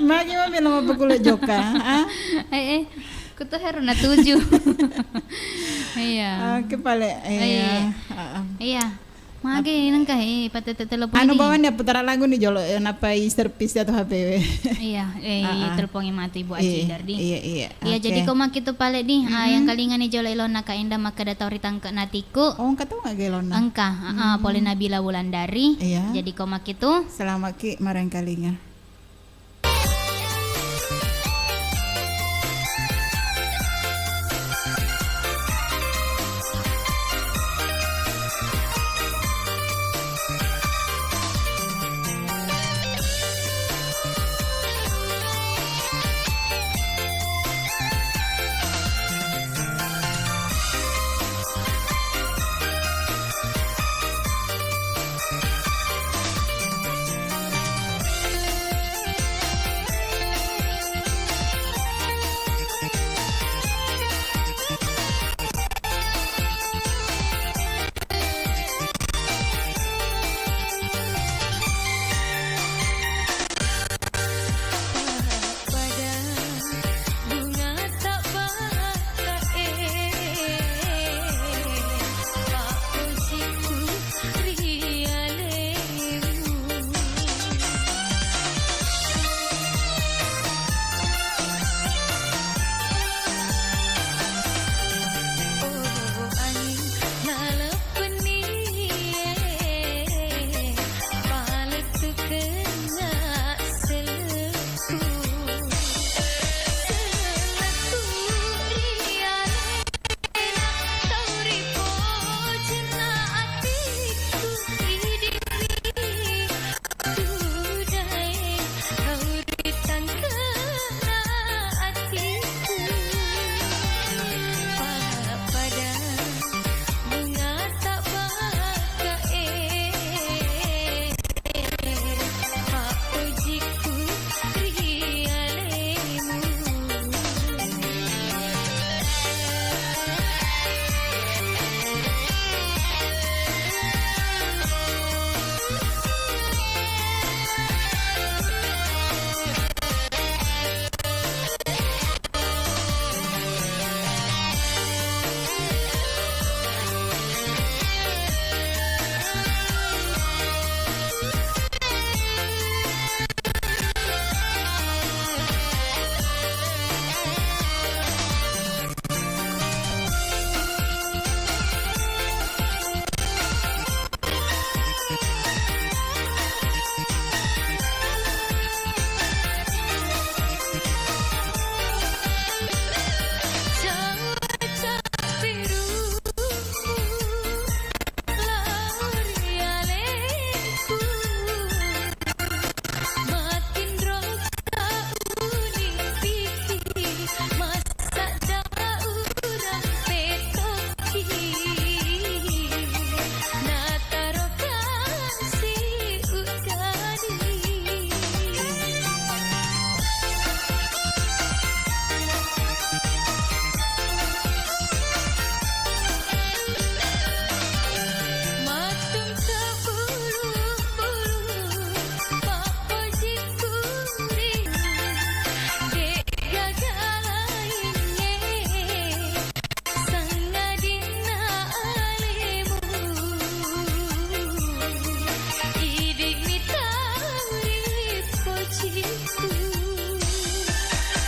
Magi mabela mappakulle jokka, ah? Eh, eh. Kutu heru natuju. Iya. Oke, pale. Iya. Iya. Heeh. Iya. Mage nengka, eh, patete telepon Anu, ini. Bawanni putara lagu ni jolo, eh, nappai servis atau H P W. Iya, eh, Ah, ah. Telepongi matu Ibu Aji Iya, Dardi. Iya, iya. Iya, oke. Jadi ko makkitu pale di, ah, Mm-mm. Yang kalinga ni jolo ilonna Kak Indah makkeda tau ritangke natiku. Oh, engka tau nggak gelonna? Engka, ah, ah, Mm. Pole Nabila Wulandari. Iya. Jadi ko makkitu. Selamat ki marengkalinga. Sangadinna alemu, idi'mi tau ri pociku.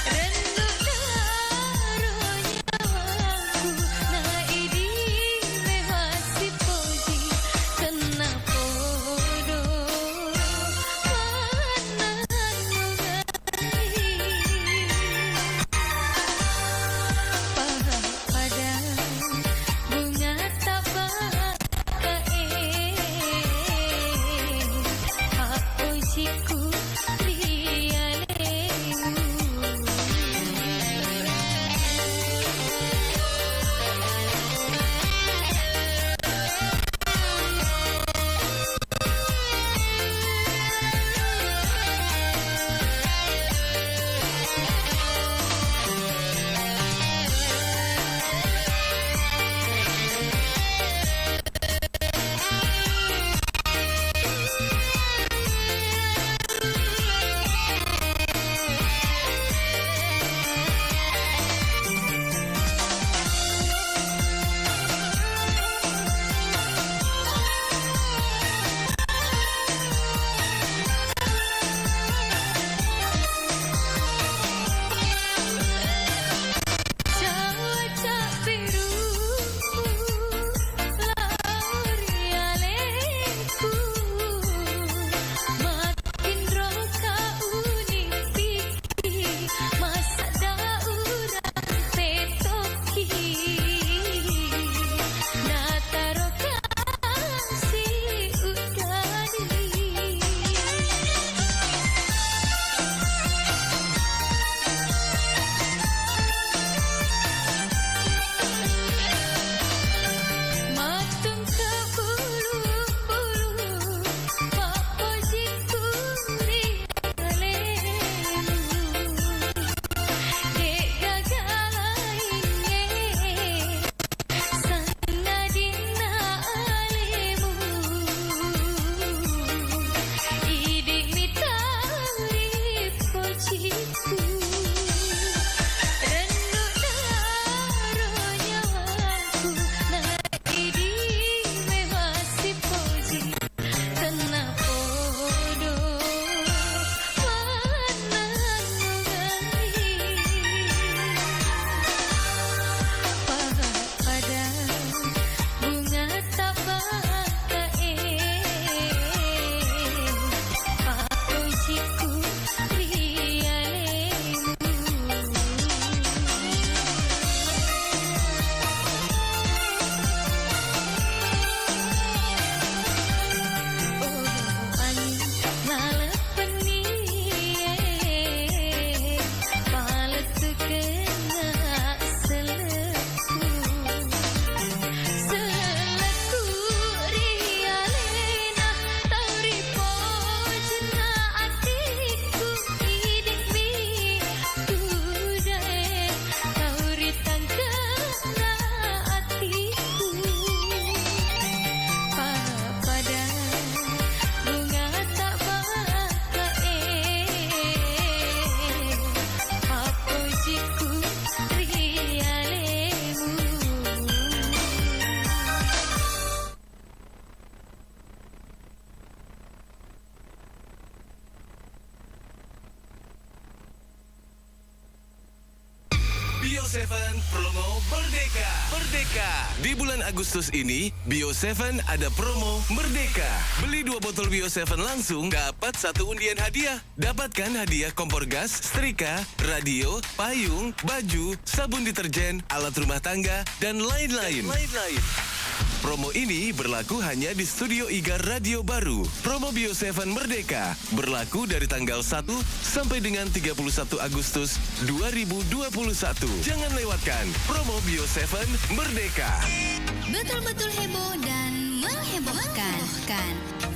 Rennu daro nyawaku, na idi' memang sipoji, tenna podo mannennunga. Cikku, rennu daro nyawaku, naidi mewa sipoji, tenna podo mannennungai. Pada bunga tabbakae, pappojikku ri alemu. Oh, angin maleppennie, palettukenna selleku. Selleku ri alena, tau ri pojinna atikku, idimmi tudae, tau ri tangkenna atikku. Pappada bunga tabbakae, pappojikku ri alemu. Bio Seven Promo Merdeka. Merdeka. Di bulan Agustus ini, Bio Seven ada promo Merdeka. Beli dua botol Bio Seven langsung, dapat satu undian hadiah. Dapatkan hadiah kompor gas, setrika, radio, payung, baju, sabun deterjen, alat rumah tangga, dan lain-lain. Dan lain-lain. Promo ini berlaku hanya di Studio Iga Radio Baru. Promo Bio Seven Merdeka berlaku dari tanggal satu sampai dengan tiga puluh satu Agustus dua ribu dua puluh satu. Jangan lewatkan promo Bio Seven Merdeka. Betul-betul heboh dan menghebohkan.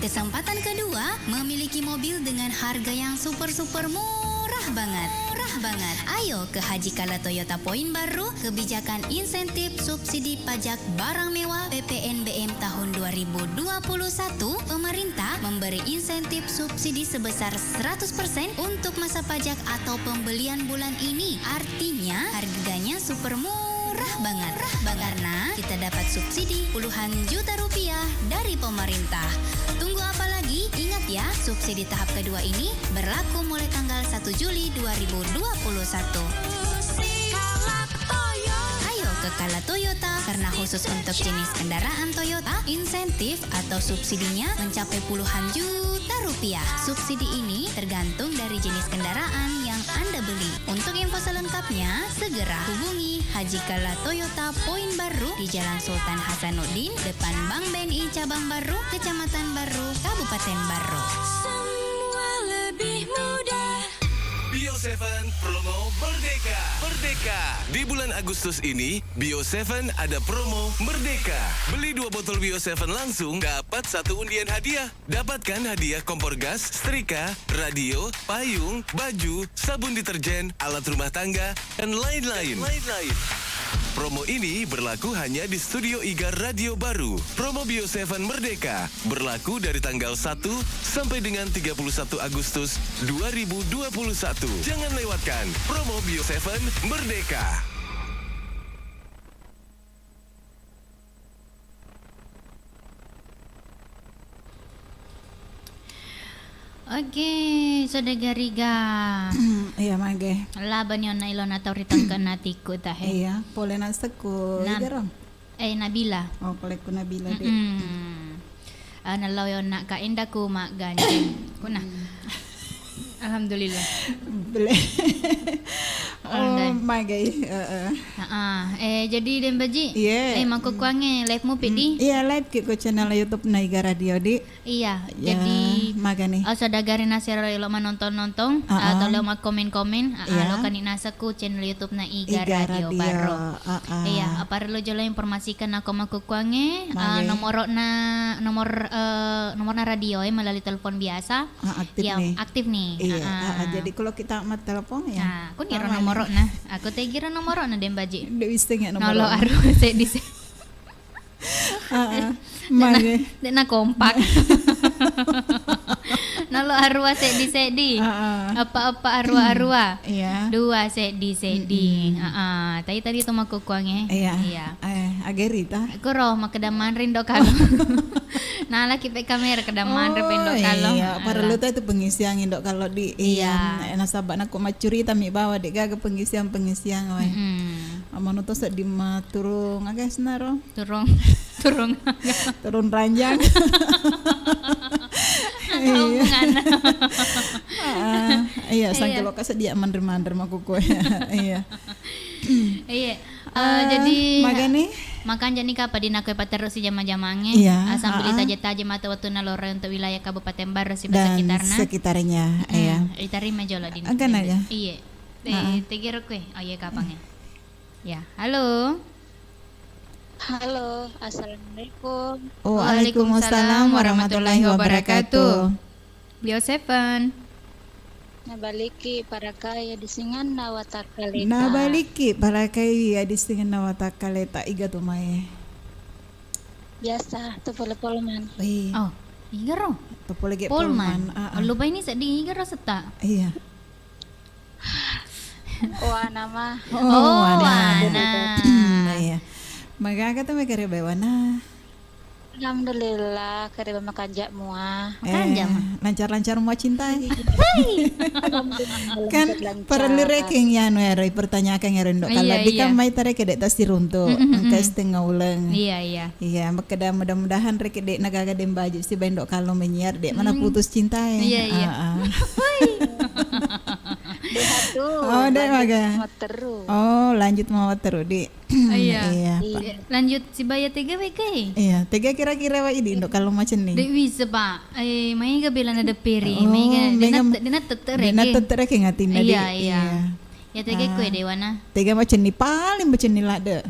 Kesempatan kedua, memiliki mobil dengan harga yang super-super murah banget. Murah banget. Ayo ke Haji Kala Toyota Poin Baru, kebijakan insentif subsidi pajak barang mewah P P N B M tahun dua ribu dua puluh satu, pemerintah memberi insentif subsidi sebesar seratus persen untuk masa pajak atau pembelian bulan ini. Artinya, harganya super murah banget. Murah banget. Karena kita dapat subsidi puluhan juta rupiah dari pemerintah. Tunggu apa lagi? Ingat ya, subsidi tahap kedua ini berlaku mulai tanggal satu Juli dua ribu dua puluh satu. Ayo ke Kala Toyota, karena khusus untuk jenis kendaraan Toyota, insentif atau subsidinya mencapai puluhan juta rupiah. Subsidi ini tergantung dari jenis kendaraan yang Anda beli. Untuk info selengkapnya, segera hubungi Haji Kala Toyota Poin Baru di Jalan Sultan Hasanuddin, depan Bank B N I Cabang Baru, Kecamatan Baru, Kabupaten Baru. Semua lebih mudah. Bio Seven Promo Merdeka. Merdeka. Di bulan Agustus ini, Bio Seven ada promo Merdeka. Beli dua botol Bio Seven langsung, dapat satu undian hadiah. Dapatkan hadiah kompor gas, setrika, radio, payung, baju, sabun deterjen, alat rumah tangga, dan lain-lain. Dan lain-lain. Promo ini berlaku hanya di Studio Iga Radio Baru. Promo Bio Seven Merdeka berlaku dari tanggal satu sampai dengan tiga puluh satu Agustus dua ribu dua puluh satu. Jangan lewatkan promo Bio Seven Merdeka. Oke, saudagariga. Iya, mage. Labani onna ilona tau ri tangkenna atikku tahe. Iya, pole nasekku. Nah. Igarong. Eh, Nabila. Oh, pole ku Nabila, Dek. Mm-mm. Ah, nalao yonna ka endaku magganceng. Kuna. Mm. Alhamdulillah. Bele. Oh, magai. Heeh. Heeh. Eh, jadi Dembaji. Iya. Eh, makkukkuangnge live mu pidi? Mm, iya, live ki ko channel YouTube Naiga Radio di. Iya, ya, jadi magani. Oh, saudagari nasero lo manonton-nonton, heeh, atau lo makkomen-komen, ah, iya, lo kani nasekku channel YouTube na Iga, Iga Radio, Radio Baru. Heeh. Iya, apa perlu jolo informasikan aku makkukkuangnge, ah, mage, nomorna, nomor, eh, nomorna radio, eh, melalui telepon biasa. Ah, aktif. Iya, nih. Aktif nih. Iya, heeh. Ah, ah, jadi kalau kita amat telepon ya. Nah, aku ngira nomorna. Aku tegira nomorna Dembaji. Nde wisseng ya nomor. Nolo aru seddi se. Heeh. Mage. Dek na kompak. Na Kalau arua seddi-seddi. Heeh. Eppa-eppa arua-arua. Iya. Dua seddi-seddi. Mm-mm. Heeh. Tadi, tadi tu makkukkuangnge. Iya. Iya. Eh, ageri ta? Kuro, makkeda manre Indo Kalo. Nalaki pe kamera keda manre pe Indo Kalo. Oh, iya. Parellu ta itu pengisian Indo Kalo di. Iya. Iya. Eh, nasaba nakko maccurita mi bawa de gaga pengisian-pengisian wae. Mm-mm. Amano to seddi maturung aga senaro. Turung, turung. Turung ranjang. Iya. Hubungan. Ah, iya, iya. Sangke loka sedia manre-manre makkukku. Iya. Iya. Eh, ah, jadi magani? Makanja ni kapa di nakko paterrusi jama-jamangnge. Iya, ah, sambil ah, ah, ditaja-taja mata wettunna loro untuk wilayah Kabupaten Barru siba dan sekitarna. Sekitarnya, mm-mm, iya. Diterima jolo di. Aga naga? Iya. Eh, ah, ah, tegero kue. Oh iya, kapangnge? Ya, halo. Halo, assalamualaikum. Waalaikumsalam warahmatullahi wabarakatuh. Bio Seven. Nabaliki parakaya disinganna watakkaleta. Nabaliki parakaya disinganna watakkaleta, iga tu mae. Biasa, tu pole-pole man. Wih. Oh, iga ro? Tu pole ge Polman. Polman, ah, ah. Lupa ini sedih, iga ro seta. Iya. Wana mah. Oh, oh, wana. Wana. Hmm, iya. Magaga tu makkeda bai wana. Alhamdulillah, kareba makanja mua. Makanja, eh, ma. Lancar-lancar mua cintai. Hai. Alhamdulillah, kan lancar-lancar. Parellu rekeng ya anu ero, pertanyakan ero Indo Kalo. Iya, di kan iya. Mai tare kede tasiruntu, mm, mm, mm, engka setengah uleng. Iya, iya. Iya, makkeda mudah-mudahan reke de nagaga deng baju siba Indo Kalo menyiar de mana, mm, putus cinta e. Iya, iya. Ah, ah. Woi. Deha tu, oh, de lanjut maga. Matteru. Oh, lanjut mawatteru di. Iya. Iya, Pak. Iya. Lanjut siba ya tega weke. Iya, tega kira-kira wa idi Indo Kalo macenning. De wise, Pak. Eh, maega bela nadeperi, oh, maega, mega dena, dena tette reke. Dena tette reke ngatinna, iya, di. Iya. Iya. Ya tega, ah, kue dewana. Tega macenning paling macenning ladde.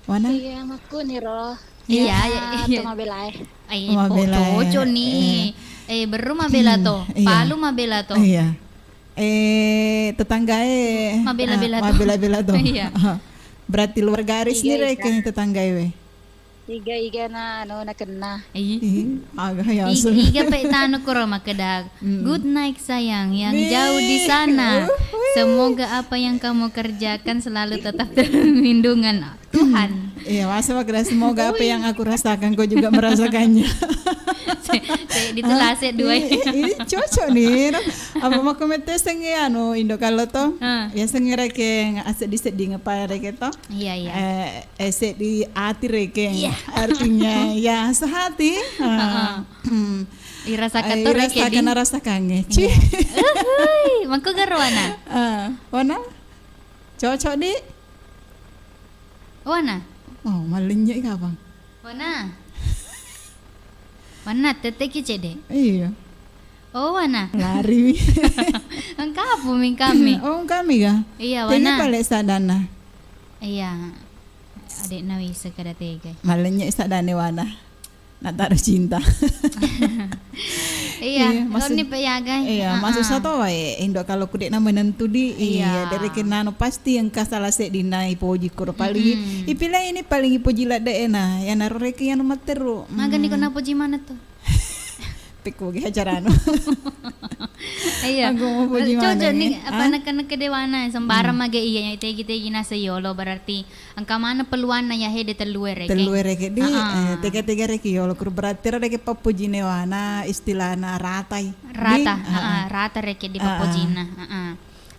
Wana? Iya, makkuniro. Iya, iya, iya. Iya, iya. To mabela e. Eh, mabela e. Cocok ni. Eh. Eh, beru mabela to. Iya. Palu mabela to. Iya. Eh, tetangga e. Mabela-bela to. Mabela-bela to. Iya. Berarti luar garis ni reke tetangga e we. Iga-iga na, anu, nakenna. Ih. Ih, aga ya. Iga pe tanu kuro makkeda, mm, "Good night sayang yang jauh di sana. Uhuy. Semoga apa yang kamu kerjakan selalu tetap dalam lindungan Tuhan." Iya, masa makkeda, "Semoga apa yang aku rasakan kau juga merasakannya." Se, se, ditulase dua. Ini cocok nih. Apa makku metteseng anu Indo Kalo to? Ah. Ya sengereke sedih-sedih ngepa reke to. Iya, iya. Eh, Eh, seddi ati rekeng. Iya. Artinya, ya, sehati. Heeh. Hmm. Irasakan to rekeng. Irasakan, rasakangnge. Iya. Uhuy, makko garo wana. Ah, wana? Cocok, di? Wana? Oh, malennye kapang. Wana? Wana, tette ki cede. Iya. Oh, wana. Lari mi. Engkapu mi kami. Oh, kami ga? Iya, wana. Tega pale sadana. Iya. Adekna wise kada tega. Malennye sadane wana. Nataro cinta. Iya, iya, maksud-, oni pe yaga. Iya, heeh. Masussa to wae Indo Kalo ku dekna menentu di. Iya. Iya, dari kenano pasti engka salah seddinna ipoji kuro paling. Mm-mm. Ipilai ini paling ipoji ladde ena, ya naro reke yanu matteru. Magani ko napoji mana tu? Pekko ge acaranu. Iya. Aku mau puji mana cocok ni, apa, ah? Neke-neke dewana, sembarang mage iya, yang tegi-tegi nase yolo, berarti engka mana peluanna ya hede tellue reke. Tellue reke di, heeh, eh, tega-tega reke yolo, kur berarti reke pappuji newana, istilahna ratai. Rata, di, heeh, heeh, rata reke di, heeh, pappujinna, heeh.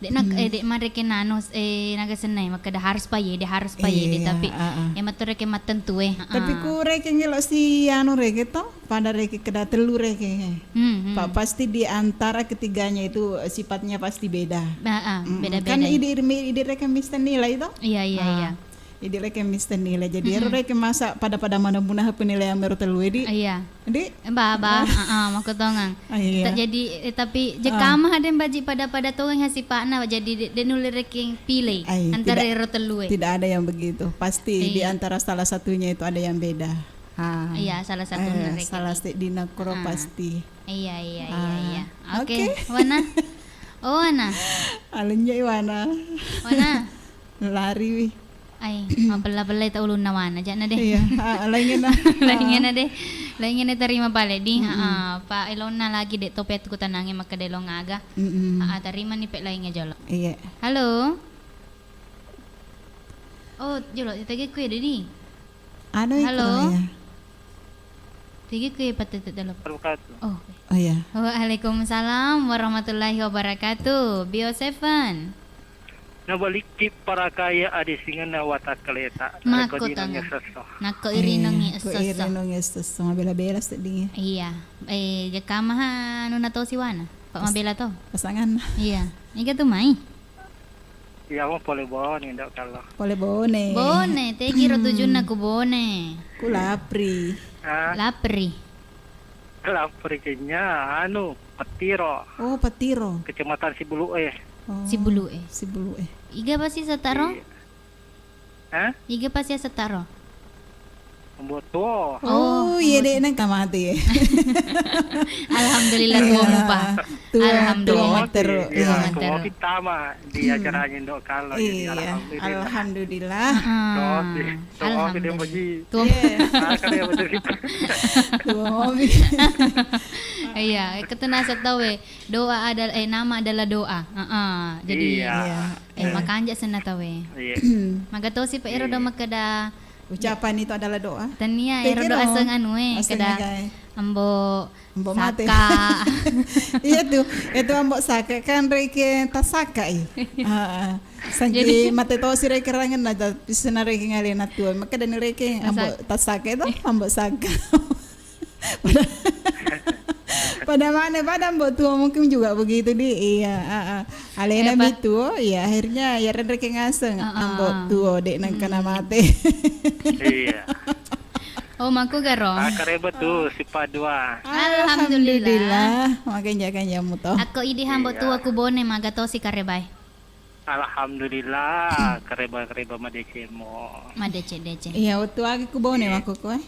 Dek nak, hmm, eh, dek mareke nanu, eh, naga senai, makkeda harus pa yede, harus pa yede, iya, tapi, heeh, ya mattu reke mattentu e, heeh. Tapi ku reke ngelo si anu reke to, pada reke keda tellu reke, he. Hmm, hmm. Pa-, pasti di antara ketiganya itu, eh, sifatnya pasti beda. Heeh, mm-mm, beda-beda. Kan idi, idi reke misten nilai to? Iya, iya, ah, iya. Idi reke misten nilai. Jadi, mm-mm, ero reke masa pada-pada mana muna penilaian meru tellu edi? Iya. Di? Ba, ba, heeh, makkutongang. Ah, iya. Ta-, jadi, eh, tapi, ah, jekama hadeng baji pada-pada tongang hasipakna, jadi de-, de nulle rekeng pilih antara ero tellue. Tidak, tidak ada yang begitu. Pasti di antara salah satunya itu ada yang beda. Ah. Iya, salah satunya, eh, reke salah di. Sedina kuro, ah, pasti. Iya, iya, iya, ah, iya. Oke, oke. Wana. Oh, Wana. Alenya Wana. Wana. Lari wi. Ai, mapella-pellai ta ulunna Wana, ja'na deh. Iya, ah, laingna. Laingna deh. Laingnge natarima pale di, mm-mm, ha, pa elonna lagi de' tope tu kutanangnge makkeda elong aga. Mm-mm. Ha, tarimani pe laingnge jolo. Iya. Halo. Oh, jolo, tagi kue di. Anu, halo. Tagi kue patete dalam. Wabarakatuh. Oh. Oh, iya. Waalaikumsalam warahmatullahi wabarakatuh. Bio Seven. Nabalikki parakaya adesingenna watakkaleta. Makko tama. Nakko irinongi esso. Nakko irinongi esso. Iya, ko irinongi esso, mabela-bela sedding. Iya. Eh, jekka maha anu nato siwana. Pak mabela to. Pasangan. Iya. Iga tu mai. Iya, mau pole bone, ndak kalah. Pole bone. Bone, tegi ro tujunna ku Bone. Ku Lapri. Hah? Lapri. Lapri kenya, anu, Pettiro. Oh, Pettiro. Kecamatan Sibulu'e. Oh, Sibulu'e. Sibulu'e. Iga pasi setaro? Iya. Hah? Iga pasi setaro? Ambo tuo. Oh, oh, iya, ambo dek nang tamati. Alhamdulillah, iya, tuo mupa. Tuo, alhamdulillah. Tuo matteru, iya, iya, tuo matteru. Tuo pitama di acaranya Indo Kalo, jadi iya, alhamdulillah. Alhamdulillah. Heeh. Tuo pi. Tuo pi dia muji. Tuo. Iya. Ah, kan dia betul gitu. Tuo pi. Iya, itu tuh nasa tahu, eh. Doa adalah, eh, nama adalah doa. Heeh. Jadi, iya. Iya. Eh, iya, makanja senna tauwe. Iya. Magatosi pa ero do makkeda ucapan itu adalah doa. Tania ero do aseng anue, aseng keda aga e. Ambo, ambo mate. Saka. Iya tu, itu ambo saka kan reke tasaka i. Heeh. Sanji jadi mate tosi reke rangenna, tapi sena reke ngalena tua. Makkeda ni reke ambo tasaka itu, ambo saka. Pada, pada mana, pada Mbok Tua mungkin juga begitu di, iya, ah, ah. Alena mi tuo, iya, akhirnya ya renreke ngaseng, ah, ah, Mbok Tuo, dek nangkana mate. Iya. Oh, maku garo. Ah, kareba tu, sipa dua. Alhamdulillah. Makanya, makanya muto. Ako idi ha Mbok Tuo ku Bone, magatosi karebai. Alhamdulillah, kareba-kareba madecemo. Madece-dece. Iya, wettu agi ku Bone makkukue.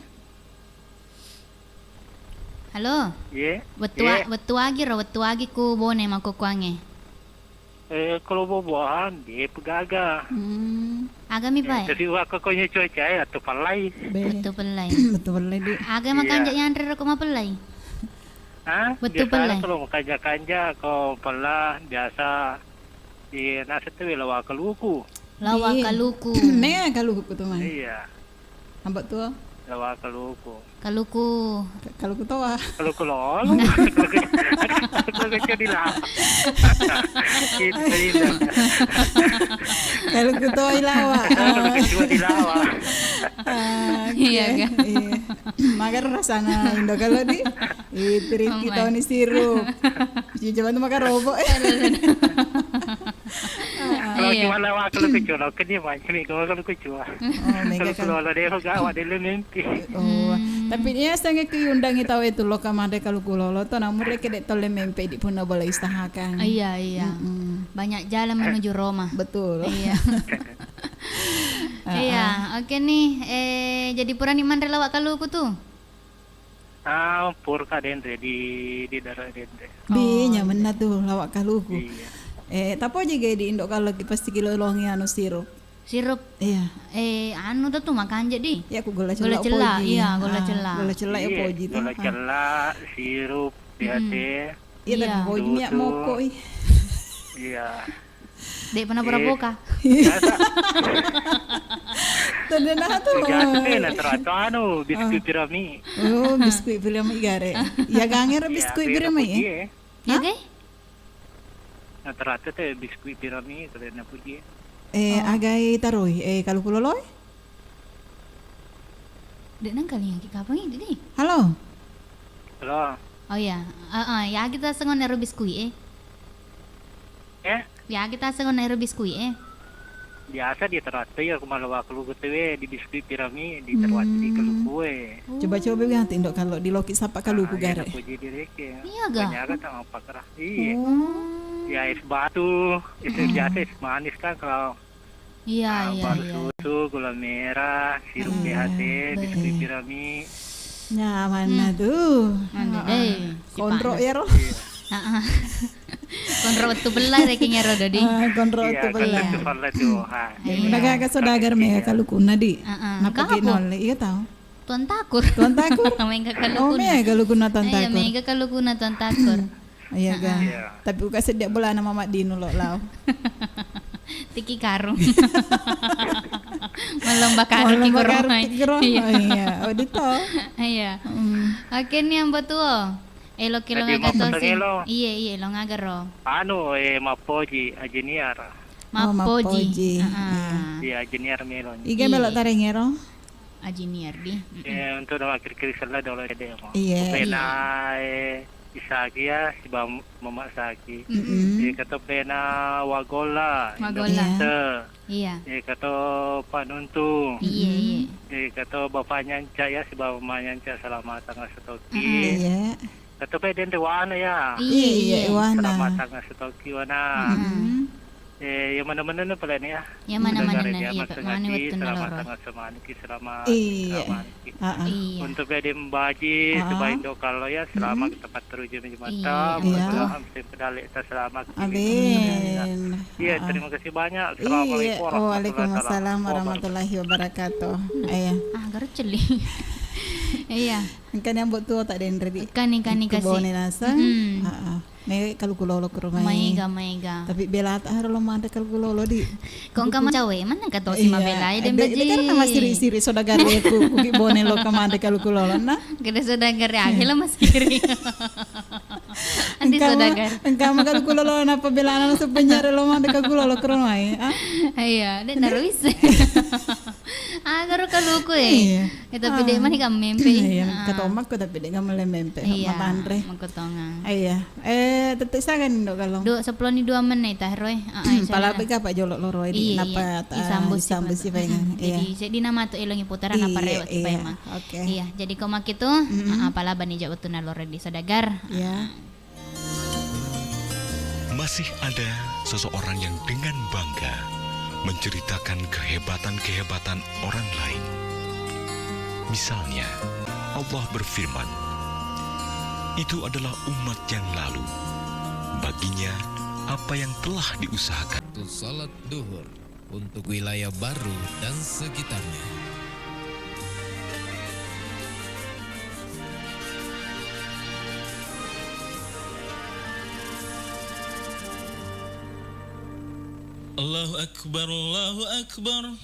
Halo? Iye. Wettu a-, wettu agi ro, wettu agi ku Bone makkukkuangnge. Eh, kalau buah-buahan, dia pegaga. Hmm. Aga mi, Pak? Tapi wakka konyo cuaca ya, tu palai. Be. Betul palai. Betul palai, di. Aga makanja yanre ro ko mapalai? Hah? Betul palai. Biasa kalau makanja-kanja, ko pala biasa. Iya, naseng tu lawa kaluku. Lawa kaluku. Mega kaluku tu, Mang. Iya. Ambek tu. Lawa kaluku. Kaluku. Ka-, kaluku toa. Kaluku lolo. Kaluku, kaluku jadi lawa. Itu, itu. Kaluku toa ilawa. Kaluku cua dilawa. Ah, oke. Iya, kan? Iya. Magar rasana Indo kalau di. Itu Rifki Toni sirup. Coba tu makan robo, eh. Kalau cuma lewat kalau kecuali, oke, dia main sini, kalau, kalau kecuali. Oh, mega kalau kan. Kalau ada yang gawat, dia mimpi. Oh, tapi dia sangat keundangi tahu itu lo kamade kalau kulolo to, namun mereka dek tole mimpi di pun boleh usahakan. Iya, iya. Mm-mm. Banyak jalan menuju Roma. Betul. Iya. Iya, oke nih. Eh, jadi purani manre lawak kaluku tuh. Ah, purka denre di, di daerah denre. Bi, oh, nyamenna iya. Tu lawak kaluku. Iya. Eh, tapoji ge di Indo kalau ki pasti kilolongi anu sirup. Sirup. Iya. Eh, anu tuh, tuh makanja di. Ya, aku gula cella. Gula cella, poji. Iya, gula cella. Ah, gula cella ya poji tuh. Iya, gula cella, sirup, mm-mm. Biasa. Iya, tapi poji minyak moko ih. Iya. Dek pernah pura boka. Biasa. Tadi nah tu. Biasa na terato anu, biskuit pirami. Oh, biskuit pirami gare. Ya, ganger biskuit pirami, eh? Ya, ge? Na terato te biskuit pirami, tadi na puji. Eh, agai taroi, eh, kalau kuloloi? Dek nang kali yang kapang ini, deh. Halo. Halo. Oh iya, heeh, ya kita sengon ero biskuit, eh. Eh? Ya kita sengon ero biskuit, eh. Biasa dia teratai ya, aku malah waktu lu tewe di biskuit pirami, di terwati di kelukue. Coba-coba ganti, Ndok, kalau di loki sapa kaluku gare. Aku jadi reke. Iya ga? Banyak kan sama pakar. Iya. Oh. Ya es batu, es biasa, es manis kan kalau. Iya, ah, iya, baru iya. Susu, gula merah, sirup, hmm, B H T, be-, biskuit pirami. Nyaman na tu. Mantap deh. Konro ya, Roh? Iya. Heeh. Konro wettu pella deh kayaknya, Roh, Dodi. Ah, konro wettu pella. Iya, konro wettu pella tu. Ha. Iya. Naga ka saudagar me kalukunna di. Heeh. Napa ki nolle? Iya tau. Tuan Takur. Tuan Takur? Mega kalukuna. Oh, mega kalukuna Tuan Takur. Iya, mega kalukuna Tuan Takur. Iya, ga. Iya. Tapi uka seddi bolana Mama Dinu lo lao. Tiki karung. Melomba karung. Melomba karung tiki karung. Iya. Oh, iya. Oh, dito. Iya. Mm. Oke, ni Ambo Tuo. Elo ki lo ngaga tosi. Iya, iya, lo ngaga ro. Anu, eh, mappoji, ajiniar. Oh, mappoji. Mappoji. Heeh. Iya. Iya, ajiniar melo. Iga melo tarengero? Ajiniar di. Mm-mm. Eh, untuk nama kiri-kiri sella dolo dede mo. Iya. Pena, eh, Isaki ya, si Bam-, Mama Saki. Mm-mm. Eh, kata pena Wagola, Wagola. Indonesia. Iya. Eh, kata Pak Nuntung. Iya, iya. Eh, kata Bapak Nyanca ya, si Bapak Nyanca selamat tanggal setoki. Mm-mm. Iya. Kata pe denre wana ya. Iya, iya, wana. Selamat tanggal setoki wana. Mm-mm. Eh, ya mana-mana na pale ni ya. Ya mana-mana na, iya, Pak, mana wettunna loro. Selamat tanggal semaniki, selamat, iya, semaniki. Heeh. Iya. Untuk Bede Mbaji, heeh, sebaik doa kalau ya, selamat, mm-mm, tempat terjun di mata, iya, mudah-mudahan musim kedale tak selamat. Amin. Iya, terima kasih banyak. Iya. Assalamualaikum warahmatullahi wabarakatuh. Waalaikumsalam warahmatullahi wabarakatuh. Iya. Ah, garceli. Iya. Engkani Ambo Tuo tak denre di. Kani, kani, ikku kasi. Bone naseng. Mm-mm. Heeh. Mega kaluku lolo ke rumah. Maega, maega. Tapi bela tak harus lo manre kaluku lolo di. Kok engka macawe, mana engka tosi mabelai, iya, de, de, karena masiri-siri saudagar ya ku, ku ki bone lo ka manre kaluku lolo, nah. Gede saudagar ya, akhirnya masiri. Andi saudagar. Engka ma kaluku lolo, napa belana langsung penjara lo manre kaluku lolo ke rumah, ah? Iya, de, naruis. Ah, garo kaluku, eh. Iya. Eh, tapi de mani kam mempe. Iya, ah, katomakku tapi de kam le mempe. Iya, matanre. Makotongeng. Iya. Eh, tette sagan do kalau. Do, seppulo ni dua menit ah, Roy. Ah, ah, pala bega apa jolo loro ini. Iya, napa iya. Isambu si paimeng. Iya. Jadi, jadi nama tu elongi putaran apa rewat si paimeng. Oke. Iya, jadi ko makitu, ah, ah, pala bani jawab tu nalore di saudagar. Iya. Masih ada seseorang yang dengan bangga menceritakan kehebatan-kehebatan orang lain. Misalnya, Allah berfirman, "Itu adalah umat yang lalu. Baginya apa yang telah diusahakan." Waktu salat duhur untuk wilayah Baru dan sekitarnya. Allahu Akbar, Allahu Akbar.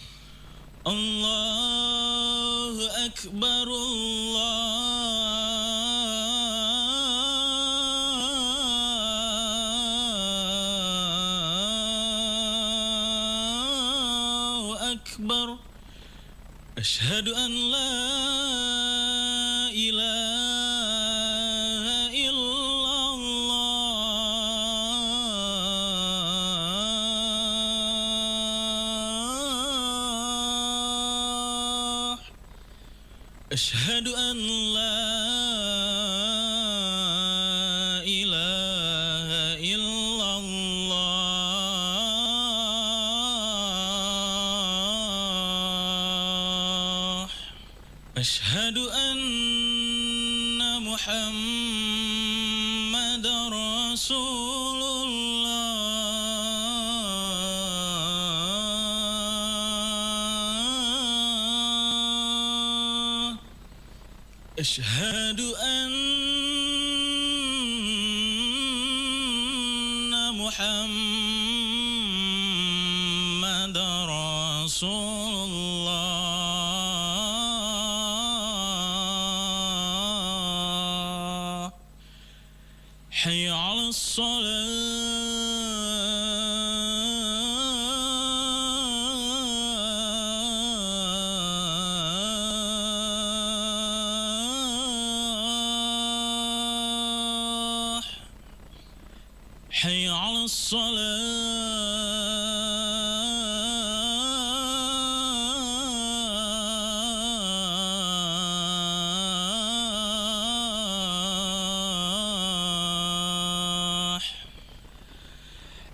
Allahu Akbar, Allahu Akbar. Asyhadu an la ilaha illallah. Asyhadu an la ilaha illallah. Asyhadu anna Muhammadar Rasulullah. Asyhadu anna Muhammadar Rasulullah. Hayya 'alas shalah. Hayya 'alas shalah.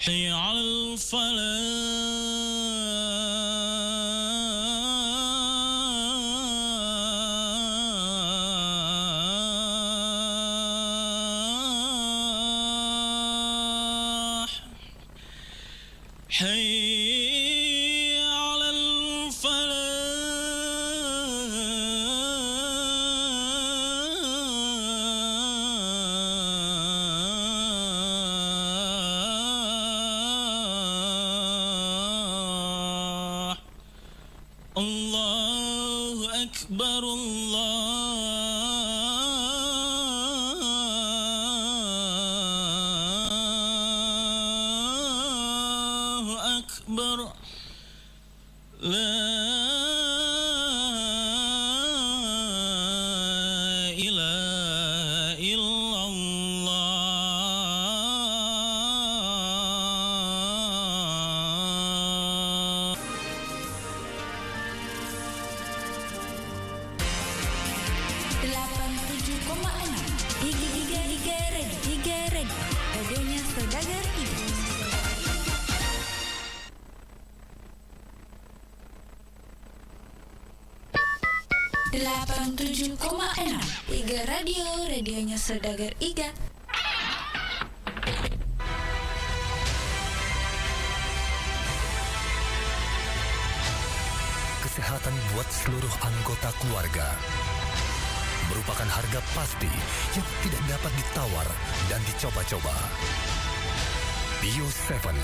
Hayya 'alal falah. Hayya 'alal falah. أكبر، الله أكبر. لا إله إلا الله. Delapan tujuh koma enam. Iga, Iga, Iga Red, Iga Red. Radionya Saudagar Iga. Delapan tujuh koma enam. Iga Radio, radionya Saudagar Iga. Kesehatan buat seluruh anggota keluarga merupakan harga pasti yang tidak dapat ditawar dan dicoba-coba. Bio Seven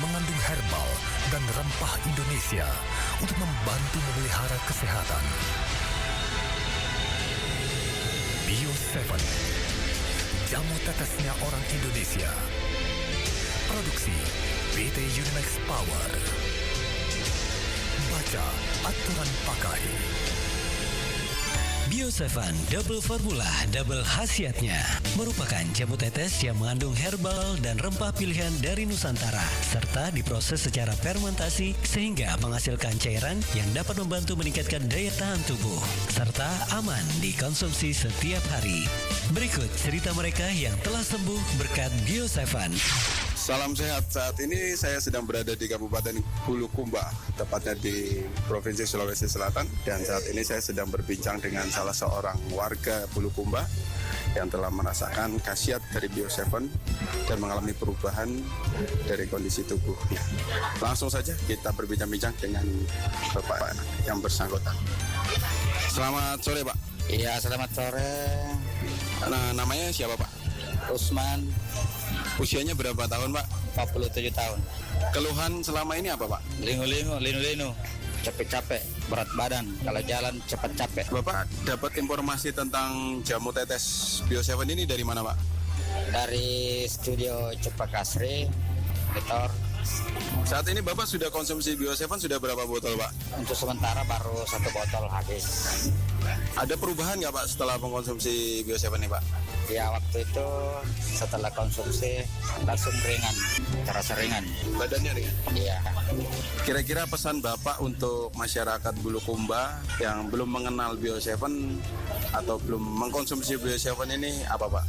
mengandung herbal dan rempah Indonesia untuk membantu memelihara kesehatan. Bio Seven, jamu tetesnya orang Indonesia. Produksi P T Unimax Power. Baca aturan pakai. Bio Seven Double Formula, double khasiatnya, merupakan jamu tetes yang mengandung herbal dan rempah pilihan dari Nusantara, serta diproses secara fermentasi sehingga menghasilkan cairan yang dapat membantu meningkatkan daya tahan tubuh, serta aman dikonsumsi setiap hari. Berikut cerita mereka yang telah sembuh berkat Bio Seven. Salam sehat. Saat ini saya sedang berada di Kabupaten Bulukumba, tepatnya di Provinsi Sulawesi Selatan. Dan saat ini saya sedang berbincang dengan salah seorang warga Bulukumba yang telah merasakan khasiat dari Bio Seven dan mengalami perubahan dari kondisi tubuhnya. Langsung saja kita berbincang-bincang dengan Bapak yang bersangkutan. Selamat sore, Pak. Iya, selamat sore. Nah, namanya siapa, Pak? Usman. Usianya berapa tahun, Pak? Empat puluh tujuh tahun. Keluhan selama ini apa, Pak? Lingu-lingu, linu-linu, capek-capek, berat badan, kalau jalan cepat capek. Bapak dapat informasi tentang jamu tetes Bio Seven ini dari mana, Pak? Dari studio Cepaka Asri, Victor. Saat ini Bapak sudah konsumsi Bio Seven sudah berapa botol, Pak? Untuk sementara baru satu botol habis. Ada perubahan nggak, Pak, setelah mengkonsumsi Bio Seven ini, Pak? Ya, waktu itu setelah konsumsi langsung ringan, terasa ringan. Badannya ringan? Iya. Kira-kira pesan Bapak untuk masyarakat Bulukumba yang belum mengenal Bio Seven atau belum mengkonsumsi Bio Seven ini apa, Pak?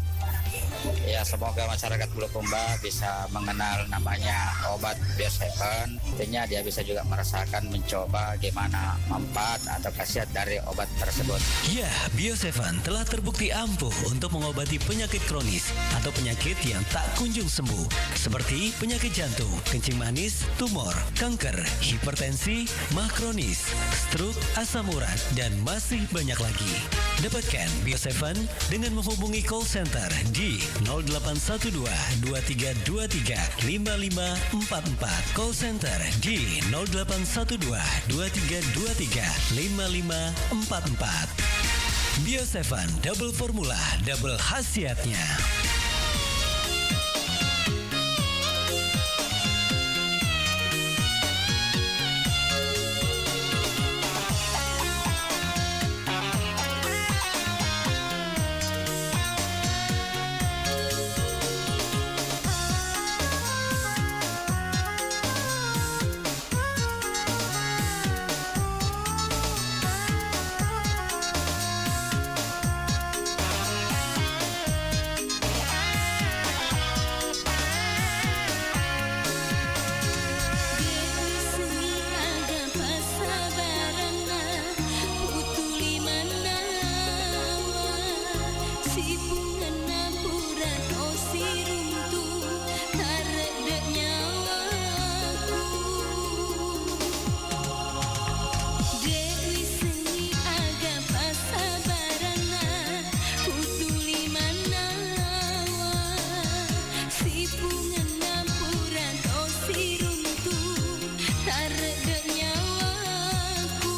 Ya, semoga masyarakat Bulukumba bisa mengenal namanya obat Bio Seven. Tentunya dia bisa juga merasakan, mencoba gimana manfaat atau khasiat dari obat tersebut. Ya, Bio Seven telah terbukti ampuh untuk mengobati penyakit kronis atau penyakit yang tak kunjung sembuh, seperti penyakit jantung, kencing manis, tumor, kanker, hipertensi, mah kronis, stroke, asam urat, dan masih banyak lagi. Dapatkan Bio Seven dengan menghubungi call center di nol delapan satu dua, dua tiga dua tiga, lima lima empat empat. Call center di nol delapan satu dua, dua tiga dua tiga, lima lima empat empat. Bio Seven Double Formula, double khasiatnya. Sipungenna pura to siruntu, taredde nyawaku. De' wissengngi aga passabaranna, kutuli mannawa. Sipungenna pura to siruntu, taredde nyawaku.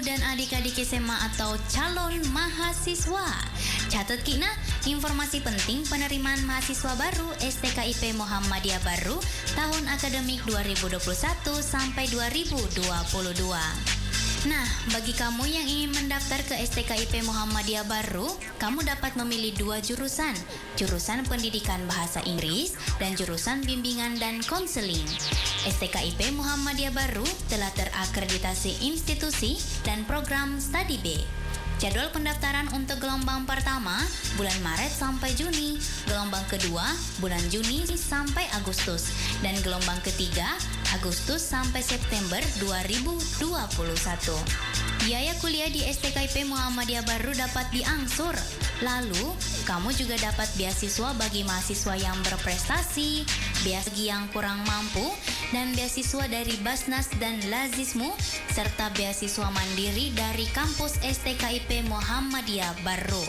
Dan adik-adik S M A atau calon mahasiswa. Catat ki nah, informasi penting penerimaan mahasiswa baru S T K I P Muhammadiyah Barru tahun akademik dua ribu dua puluh satu sampai dua ribu dua puluh dua. Nah, bagi kamu yang ingin mendaftar ke S T K I P Muhammadiyah Barru, kamu dapat memilih dua jurusan, jurusan pendidikan bahasa Inggris dan jurusan bimbingan dan konseling. S T K I P Muhammadiyah Barru telah terakreditasi institusi dan program studi B. Jadwal pendaftaran untuk gelombang pertama bulan Maret sampai Juni, gelombang kedua bulan Juni sampai Agustus, dan gelombang ketiga Agustus sampai September dua ribu dua puluh satu. Biaya kuliah di S T K I P Muhammadiyah Barru dapat diangsur. Lalu, kamu juga dapat beasiswa bagi mahasiswa yang berprestasi, beasiswa bagi yang kurang mampu, dan beasiswa dari Basnas dan Lazismu, serta beasiswa mandiri dari kampus S T K I P Muhammadiyah Barru.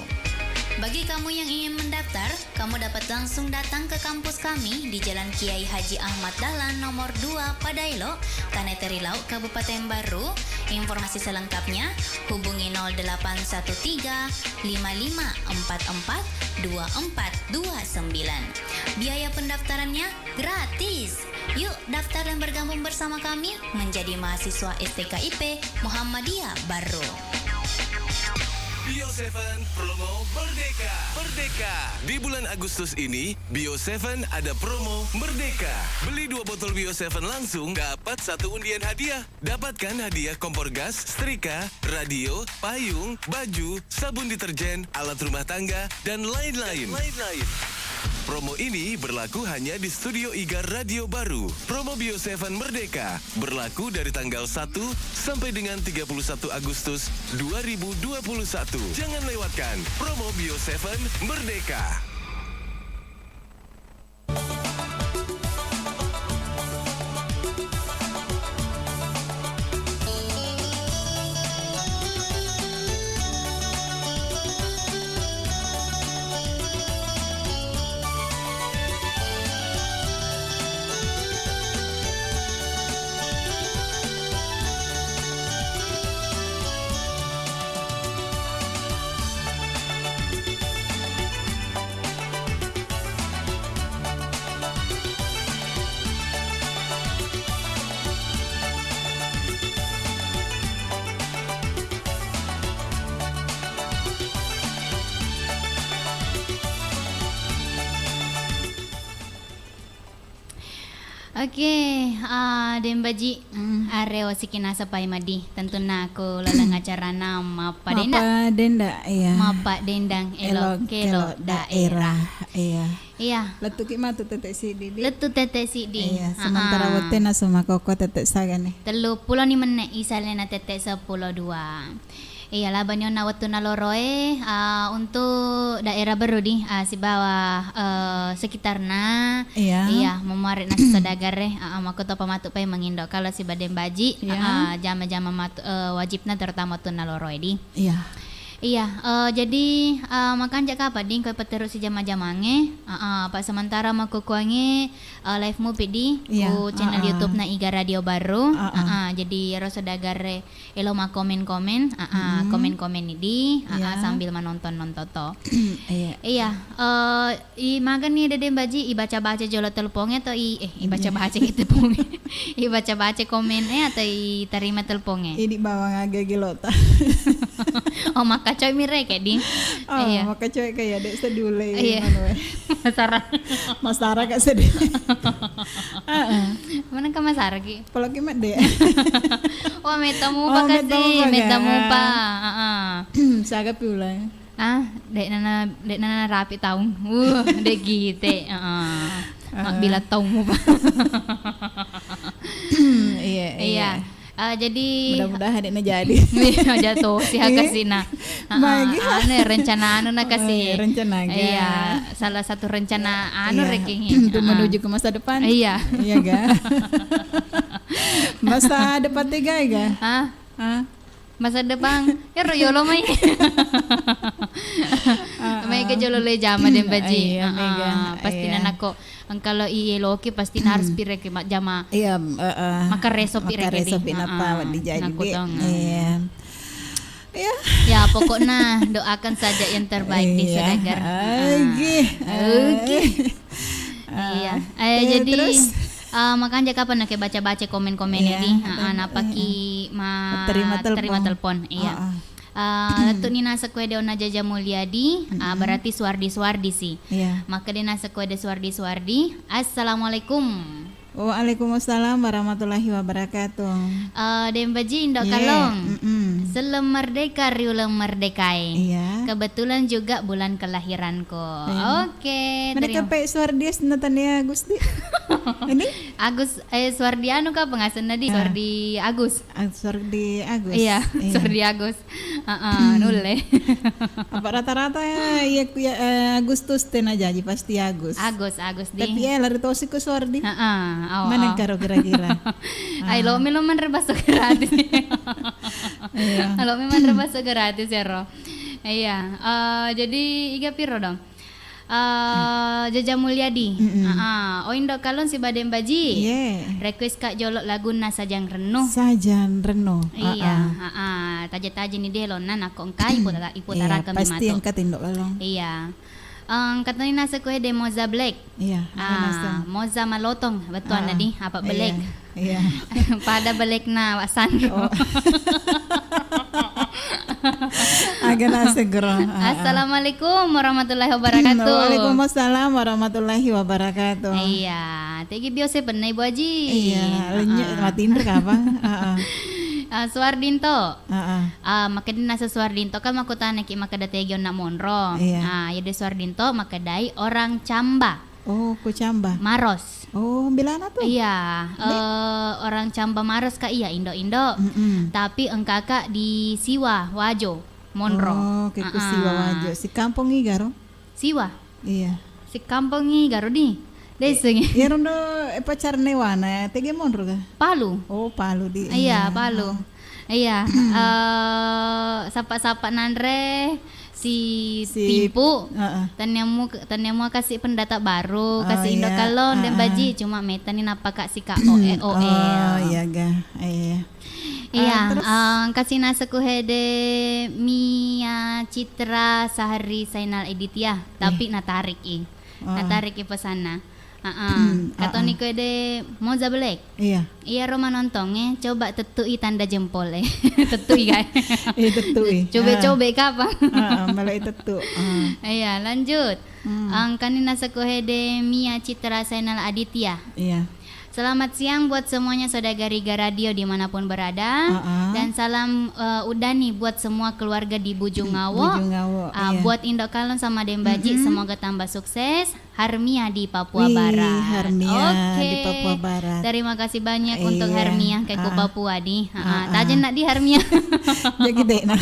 Bagi kamu yang ingin mendaftar, kamu dapat langsung datang ke kampus kami di Jalan Kiai Haji Ahmad Dahlan nomor dua Padaelo, Tanah Terilau, Kabupaten Barru. Informasi selengkapnya hubungi nol delapan satu tiga lima lima empat empat dua empat dua sembilan. Biaya pendaftarannya gratis. Yuk, daftar dan bergabung bersama kami menjadi mahasiswa S T K I P Muhammadiyah Barru. Bio Seven Promo Merdeka. Merdeka. Di bulan Agustus ini, Bio Seven ada promo Merdeka. Beli dua botol Bio Seven langsung, dapat satu undian hadiah. Dapatkan hadiah kompor gas, setrika, radio, payung, baju, sabun deterjen, alat rumah tangga, dan lain-lain. Promo ini berlaku hanya di Studio Igar Radio Barru. Promo Bio Seven Merdeka berlaku dari tanggal satu sampai dengan tiga puluh satu Agustus dua ribu dua puluh satu. Jangan lewatkan promo Bio Seven Merdeka. Oke, ah, Deng Baji, hmm, areo sikina sapai madi. Tentunna ko laleng acarana mappa denda. Mappa denda, iya. Mappa dendang elo-, kelo daerah. Iya. Iya. Lettuki matu tette siddi, di. Lettu tette siddi. Iya, sementara wettena sumakoko tette sagani. Tellu pulo ni menne isalena tette seppulo dua. Iya, labani onna wettunna loroe, ah, untuk daerah Barru di, ah, sibawa, eh, sekitarna. Iya. Iya, memuare nasi saudagar e, ah, ah, makkutopa matu pai mengindo. Kalau siba Deng Baji, iya, ah, ah, jama-jama matu, eh, wajibna terutama wettunna loroe di. Iya. Iya, eh, jadi, eh, makanja kapa di ko ipatterusi jama-jamange, ah, ah, apa sementara makkukuange, eh, live mupi di, iya, ku channel YouTube na Iga Radio Barru, ah, ah, jadi ero saudagar e, elo makkomen-komen, ah, ah, komen-komen di, ah, ah, sambil manonton-nonton to. Iya. Iya, eh, i magani dede Baji, ibaca-baca jolo telponge atau i, eh, ibaca-baca i telponge. Ibaca-baca komen e atau i tarima telponge? Idi bawang aga gelota. Oh, makkacoe mi reke di. Oh, iya. Makkacoe kayak dek sedule. Iya. Masara. Masara kak sedih. Heeh. Mana ka masara ki? Apalagi mak dek. Wah, metta mupa kasi, metta mupa. Heeh. Saga pi ulang. Ah, dek nana, dek nana rapi taung. Uh, dek gite. Heeh. Mak bila taung mupa. Iya, iya. Ah, jadi mudah-mudahan dek na jadi. Iya, jatuh si hakasina. Heeh, anu ya, rencana anu na kasi. Rencana ga. Iya, salah satu rencana anu reking. Untuk menuju ke masa depan. Iya. Iya ga? Masa depan tega ga? Ah. Ah. Masa depan, ero yolo mai. Mai ke jolo le jama Deng Baji. Iya, mega. Pasti nanako engkalo iye loki pasti harus pire ke majjama. Iya, heeh. Maka reso pire ke di. Maka reso pi napa dijadi. Iya. Ya, pokoknya doakan saja yang terbaik di Iya. Siregar. Oke. Ah. Oke. Ah, Iya. Eh, oke, jadi, terus? Eh, makanja kapan nake baca-baca komen-komen Iya, di? Ah, ah, betul. Napaki Iya. ma-, Terima telepon. Terima telepon. Iya. Ah, ah. Ah, lettu ni naseng kue de onna Jaja Mulyadi, ah, Mm-mm. berarti Suwardi-Suwardi sih. Iya. Maka de naseng kue de Suwardi-Suwardi. Assalamualaikum. Waalaikumsalam warahmatullahi wabarakatuh. Eh, Dembaji, Indo Ye, Kalong. Mm-mm. Selleng merdeka, riuleng merdekae. Iya. Kebetulan juga bulan kelahiranku. Iya. Oke, Mereka terima pe Suwardi As-, Natania Agusti. Ini? Agus, eh, Suwardi anu ka pengasenna di? Ah. Suwardi Agus. Ah, Suwardi Agus. Iya, Iya. Suwardi Agus. Heeh, nulle. Apa rata-rata ya, iya, iya, eh, Agustus tena jaji, pasti Agus. Agus, Agus di. Tapi ya, lari tosi ku Suwardi. Heeh, oh, Mana oh. karo kira-kira? Ai, Ah. lo melo manre baso gratis. Iya. Lo melo manre baso gratis ya, Ro. Iya, eh, jadi iga piro dong? Eh, Jaja Mulyadi. Mm-mm. Ah, ah. Oh, Indo Kalong sibawa Dembaji. Iye. Request ka jolo lagunna Sajang Rennu. Sajang Rennu. Iya, Ah, ah. ah, ah. Taja-taja ni de lonna nakko engka iputara-, Iya, iputarakeng mi pasti matu. Engka Indo Kalong. Iya. Eh, engka toni naseng kue de Moza Black. Iya, Ah, naseng. Moza Malotong, betul Ah, di, apa iya. Black? Iya. Pada belekna Wak Sandro. Oh. Agana segera. Ah, ah. Assalamualaikum warahmatullahi wabarakatuh. Waalaikumsalam warahmatullahi wabarakatuh. Iya, tegi biasa pernah Ibu Haji. Iya, Ah, lenyek ah. mati indra apa? Ah, ah. Ah, Suwardinto. Ah, ah. Ah, makkeda naseng Suwardinto kan makkutanaki makkeda tegi onna monro. Iya. Ah, iya de Suwardinto makkedai orang Camba. Oh, ku Camba. Maros. Oh, bilana tu? Iya, Be- eh, orang Camba Maros, Kak, iya, Indo-Indo. Mm-mm. Tapi engkaka di Siwa, Wajo, Monro. Oh, ke ku Siwa, Ah, ah. Wajo. Si kampong igaro? Siwa? Iya. Si kampong igaro di? Desa ngi. Iya, rondo, eh, pacarne wana, tege Monro ga? Palu. Oh, Palu di. Iya, Iya. Palu. Oh. Iya, eh, sapa-sapa nanre si Si Timpu, heeh. Tanniamu, tanniamu kasih pendatang baru, Oh, kasih Indo iya. Kalong dan Heeh. Baji, cuma metani napa kak si K O E, O E. Oh, iya ga. Iya. Iya, Ah, terus? Eh, kasih naseng ku hede Mia Citra Sahari Sainal Editia, tapi Iya. natarik i. Heeh. Natarik i pesanna. Heeh. Hmm, Katoni heeh. ku hede Moza Black. Iya. Iyaro manontongnge, coba tettui tanda jempol e. Tettui, kan? Eh, tettui. Cobe-cobe Ah. kapang. Ah, ah, malai tettu. Ah. Iya, lanjut. Hmm. Engkani naseng ku hede Mia Citra Sainal Aditya. Iya. Selamat siang buat semuanya saudara Gariga Radio dimanapun berada. Ah, ah. Dan salam, eh, Udani buat semua keluarga di Bujungawo. Bujungawo, Ah, iya. buat Indo Kalong sama Dembaji, Mm-mm. semoga tambah sukses. Harmia di Papua Wih, Barat. Harmia Oke. di Papua Barat. Terima kasih banyak untuk Iya. Harmia ke ku Ah. Papua di. Ah, Ha, ah. Tajen nak di Harmia. Jadi dek nah.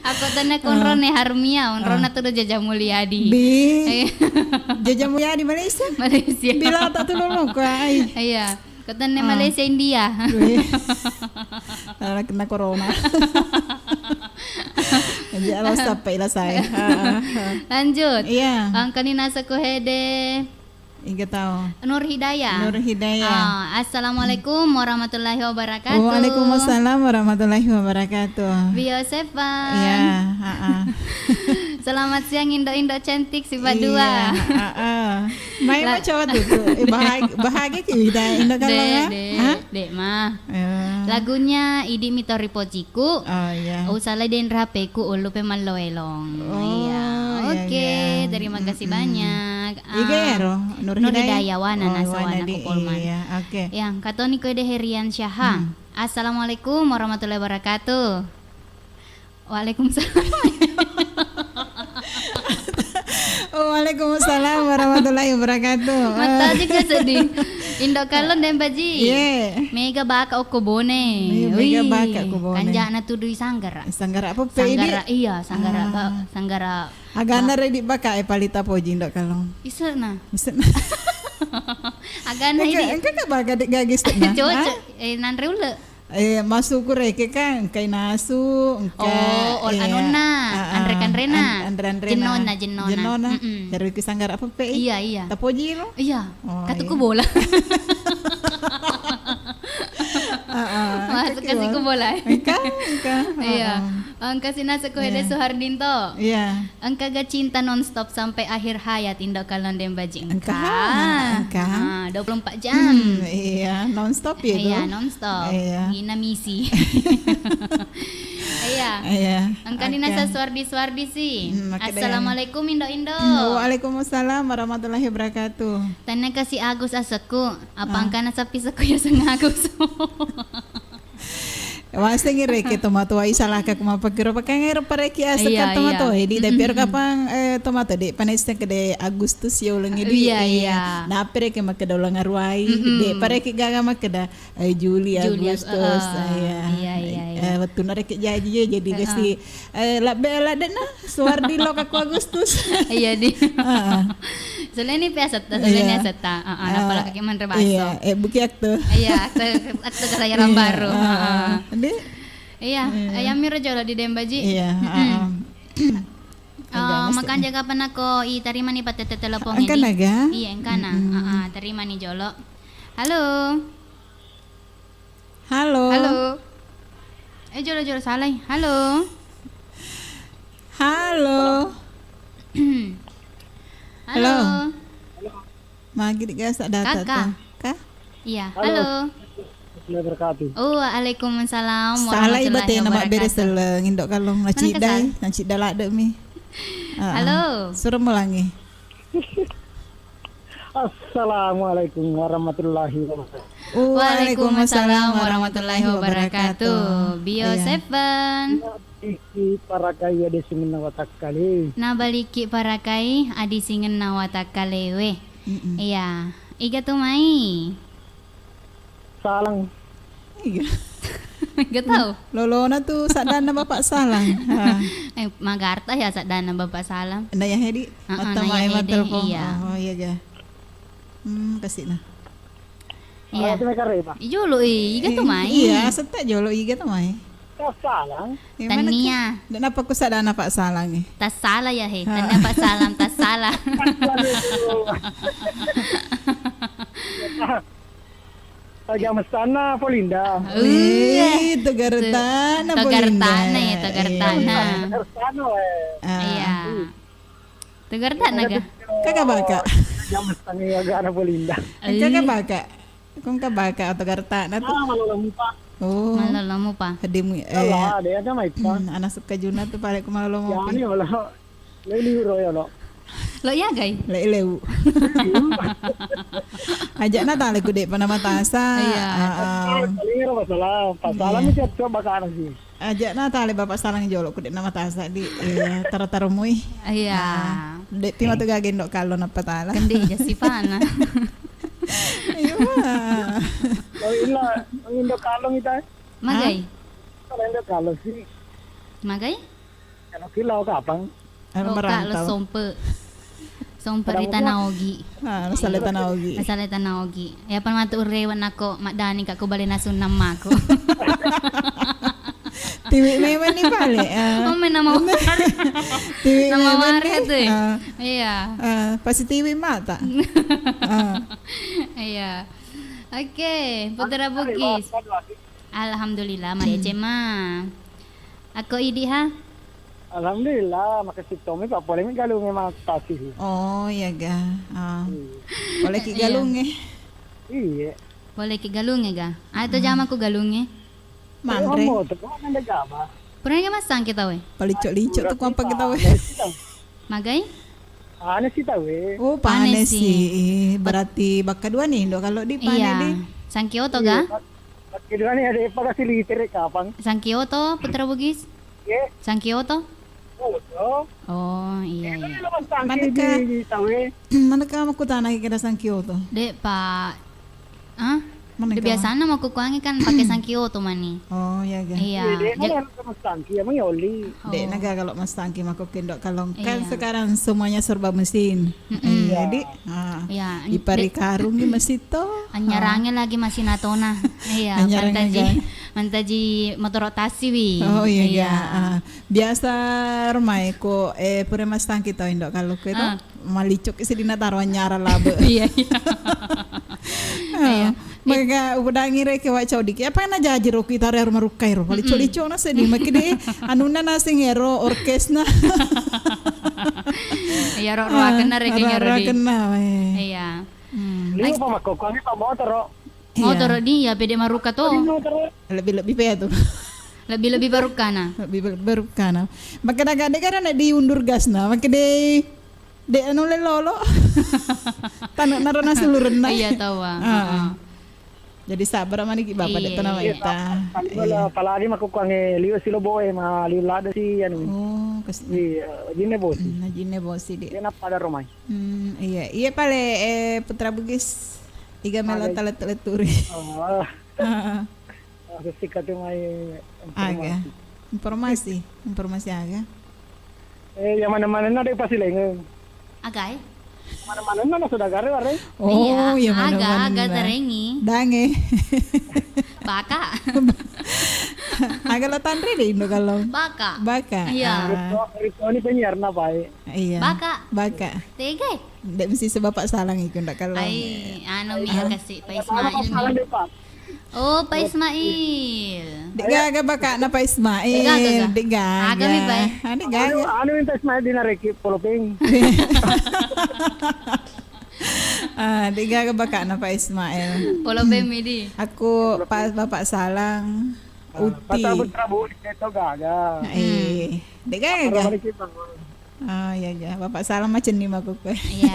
Aku tanya konrone Harmia, onrona Ah. tuh Jaja Mulyadi. Di Iya. Jaja Mulyadi Malaysia. Malaysia. Bila tak tuh lolo kau ai. Iya. Kotone Ah. Malaysia, India. Weh. Ala kena corona. Jadi, ala sampai lah saya. Ha, ha, ha. Lanjut. Iya. Engkani naseng ku hede. Iga tau. Nur Hidayah. Nur Hidayah. Ah, assalamualaikum warahmatullahi wabarakatuh. Waalaikumsalam warahmatullahi wabarakatuh. Bio Sevan. Iya, ha, ha. Selamat siang, Indo-Indo cantik, sifat Iya, dua. Ha, ha. Mai La- mau coba tuh, tuh. Eh, bahag-, bahagia ki, Ida, Indo Kalong, De, ya? de, Hah? de, mah. Ya. Lagunya Idi Mitori Pojiku. Oh, iya. Usala denre H P-ku, ulu pe mallo elong. Oh, Iya. iya, Oke, iya. terima kasih Mm-mm. banyak. Iga Ah, ya, Ro? Nur Nur Hidayah? Hidayah, wana Oh, nasa wana wana di, ku Polman. iya. Oke. Ya, katoni ku hede Herian Syaha. Hmm. Assalamualaikum warahmatullahi wabarakatuh. Waalaikumsalam. Waalaikumsalam warahmatullahi wabarakatuh. Mata juga sedih. Indo Kalong dan Baji. Iya. Mega baka okko Bone. Iya, mega Wih, baka okko Bone. Kanjana tuduh sanggara. Sanggara apa pe idi? Sanggara, iya, sanggara Ah. ba-, sanggara Agana ba- redi baka e palita poji Indo Kalong. Isena. Isena. Agana Engka, idi. Engka ka baga dek gagis tena? Cocok. Hah? Eh, nanre ule. Eh, masuk ku reke kan, engkai nasu, engka, Oh, ol-, iya. anonna, Ah, ah, anre-kanrena. an-, anre-anrena. Jennona, jennona. Jennona. Mm-mm. Jaro ki sanggara apa pe? Iya, iya. Tapoji lo? Iya. Oh, Katuku iya. bola. Ah, ah. Masuk Engka si ku bola. Engka, engka. Iya. Heeh. Engka si naseng ku Hede Suhardinto. Iya. Engka ga cinta nonstop sampai akhir hayat, Indo Kallong Dembaji? Engka. Engka. Ah, dua puluh empat jam. Hmm, iya, nonstop ya, iya, nonstop. Iya. Gina misi. Iya. Iya. Engka ni naseng Suhardi-Suhardi si. Hmm, oke deh. Assalamualaikum, Indo-Indo. Hmm, waalaikumsalam warahmatullahi wabarakatuh. Tania kasi Agus asekku. Apa engkana sapi sekku ya sengaku so. Wasengngi rekeng tomatoa, isalaka ku mappakiro, pakangero pareki aseng tomatoa, di tapi ero kapang, eh, tomatoa, de' panesseng kede Agustus ya uleng di. Iya, iya. Nappa rekeng makkeda uleng aruwai, de' pareki gaga makkeda, eh, Juli, Agustus, iya. Iya, iya, iya. Eh, wettunna rekeng jaji ya, jadi kasi, eh, labbe ladde'na Suwardi lo kakku Agustus. Iya, di. Heeh. Soleni pi asetta, soleni asetta. Heeh, nappa lakaki manre baso. Iya, eh, buki akte. Iya, akte, akte kelahiran baru. Heeh. Iya, ayam miro jolo di Dembaji. Iya, heeh. Eh, makanja kapang nako i tarimani patette telepon ini. Engkana ga? Iya, engkana. Heeh, tarimani jolo. Halo. Halo. Halo. Eh, jolo, jolo, salai. Halo. Halo. Halo. Halo. Magi digasa data ta? Kak? Iya, halo. Halo. Warahmatullahi wabarakatuh. Oh, waalaikumsalam warahmatullahi wabarakatuh. Salai batena mabbere selleng, Indo Kallong, nacidai, nacidda ladde mi. Heeh. Halo. Suro mulangi. Assalamualaikum warahmatullahi wabarakatuh. Waalaikumsalam warahmatullahi wabarakatuh. Bio Seven. Nabalikki parakai ade singenna watakkale. Nabalikki parakai ade singenna watakkalewe. Iya. Iga tu mai? Salang. Iya. Gak tahu. Lolona tu saddanna Bapak Salang. Ha. Eh, magarta ya saddanna Bapak Salang. Naya Hedi. Heeh, Naya Hedi, iya. Oh, iya ga. Hmm, kasih nah. Iya. Jolo i, iga tu mai? Iya, setta jolo iga tu mai? Salang. Tania. Napa ku saddanna Pak Salang e? Tassala ya he. Tania Pak Salang, tassala. Aja mestana Polinda. Wih, Togartana Polinda. Togartana ya, Togartana. Togartana, eh. Iya. Togartana ga? Kaka baka. Aja mestana ya gana Polinda. Kaka baka. Kong ka baka Togartana tu. Ah, malolo mupa. Oh. Malolo mupa. Hadimu eh. Alah, dia kan mai pa. Hmm, anak suka Juna tu pale ku malolo mupa. Ya ni wala. Lei liu ro ya lo. Lo iya gai? Lei leu. Aja na tale ku de' pana matasa. Iya. Ah, ah. Paling ro masalah, pasalah mi tiap coba kana sih. Aja na tale Bapak Salang jolo ku de' na matasa di, eh, taro-taro mui. Iya. Ah, de' pi matu gaga Indo Kallong nappa tala. Kendi ja sifana. Iya. Lo illa Indo Kallong ita. Magai? Kalau Indo Kallong sih. Magai? Kalau kilau kapang. Anu merantau. Sompe. Sompe ri Tana Ogi. Ah, nasale Tana Ogi. Nasale Tana Ogi. Ya, pan matu urewe nako maddani ka ku bale nasunna mako. Tiwi memang ni bale. Ah. Oh, main nama ware. Tiwi nama memang ware ni. Tu. Ah. Iya. Ah, pasti tiwi mata. Ah. Iya. Oke, Putra Bugis. Alhamdulillah, madeceng ma. Akko idi ha? Alhamdulillah, makessing tommi, Pak. Polemi galungnge mattasi. Oh, iya ga. Ah. Iya. Poleki galungnge. Iya. Poleki galungnge ga? Ato jama ku galungnge? Manre. Purana massangki tauwe? Palicok-licok tu kuampa kita we. Magai? Panesi tauwe. Oh, panesi. Panesi. Eh, berarti bakka dua ni, Indo, kalau di pane di. Iya. Sangkioto ga? Iya, bak-, bakka dua ni ada apa kasih liter kapang. Sangkioto, Putra Bugis? Iya. Sangkioto? Oto. Oh, iya, iya. Maneka, maneka makkutana kira sangkioto. De', Pak. Ah? Maneka. De' biasana makkukuangi kan pake sangkioto mani. Oh, iya ga. Iya. Iya, de' na sangki, emang ya oli. Oh. De' na ga kalau massangki makkukkue Indo Kallong. Kan sekarang semuanya serba mesin. Mm-mm. Iya, di. Ah. Iya. Iparikarungi masito. Anyarange lagi masih natona. Iya, mantaji, mantaji motoro tasi wi. Oh, iya ga. Ah. Biasa rumai ko, eh, pura massangki to Indo Kallong ko itu. Ah. Malicuk sedina taro anyara labe. Iya, iya. Iya. Maka udangi reke wa codiki. Apa na jaji ro kita ro marukkai ro. Pali coli cona sedih. Makide anunna naseng ero orkesna. Iya, ro-, roakenna reke ro-, ro-, roakenna, eh. Iya. Hmm. Liu pa makkokkoangi pa motor ro. Iya. Motor di ya pede maruka to. Lebih-lebih pe tu. Lebih-lebih barukkana. Lebih ber-, barukkana. Maka daga de karena diundur gasna. Maka de De anu le lolo. Tanu naro nasulurenna. Iya, tawa. Ah. Heeh. Jadi sabar mani ki bapak de tanawa ita. Iya. Apalagi makkukkuangnge liu si loboe ma liu lada si anu. Oh, kes- Iya, jinne bosi. Hmm, jinne bosi de. Dia nappa ada romai. Hmm, iya. Iya pale, eh, Putra Bugis. Iga melo talet-talet turi. Oh. Heeh. Aku sih kate mai informasi. Aga. Informasi, informasi aga. Eh, yang mana-mana na de pasi lengeng. Aga, eh? Mana-mana na sudah gare ware. Oh, iya, yang mana-mana. Aga, aga terengi. Dange. Baka. Aga lo tanre de Indo kalau. Baka. Baka. Iya. Ah. Rito, Rito ini penyiar na baik. Iya. Baka. Baka. Tega. Ndak mesti sebapak salang iku ndak kalau. Ai, anu mi kasi Pak Ismail mi. Oh, Pak Ismail. Dek gaga bakana Pak Ismail. Dek gaga. Dek gaga. Aga mi, Pak. Ah, dek gaga. Anu, anu minta Ismail dina reki polopeng. Ah, dek gaga bakana Pak Ismail. Polopeng mi di. Aku pas bapak salang. Uti. Pas aku terabu di keto gaga. Eh, dek gaga. Oh, iya, iya. Bapak salam macam ni mako kue. Iya.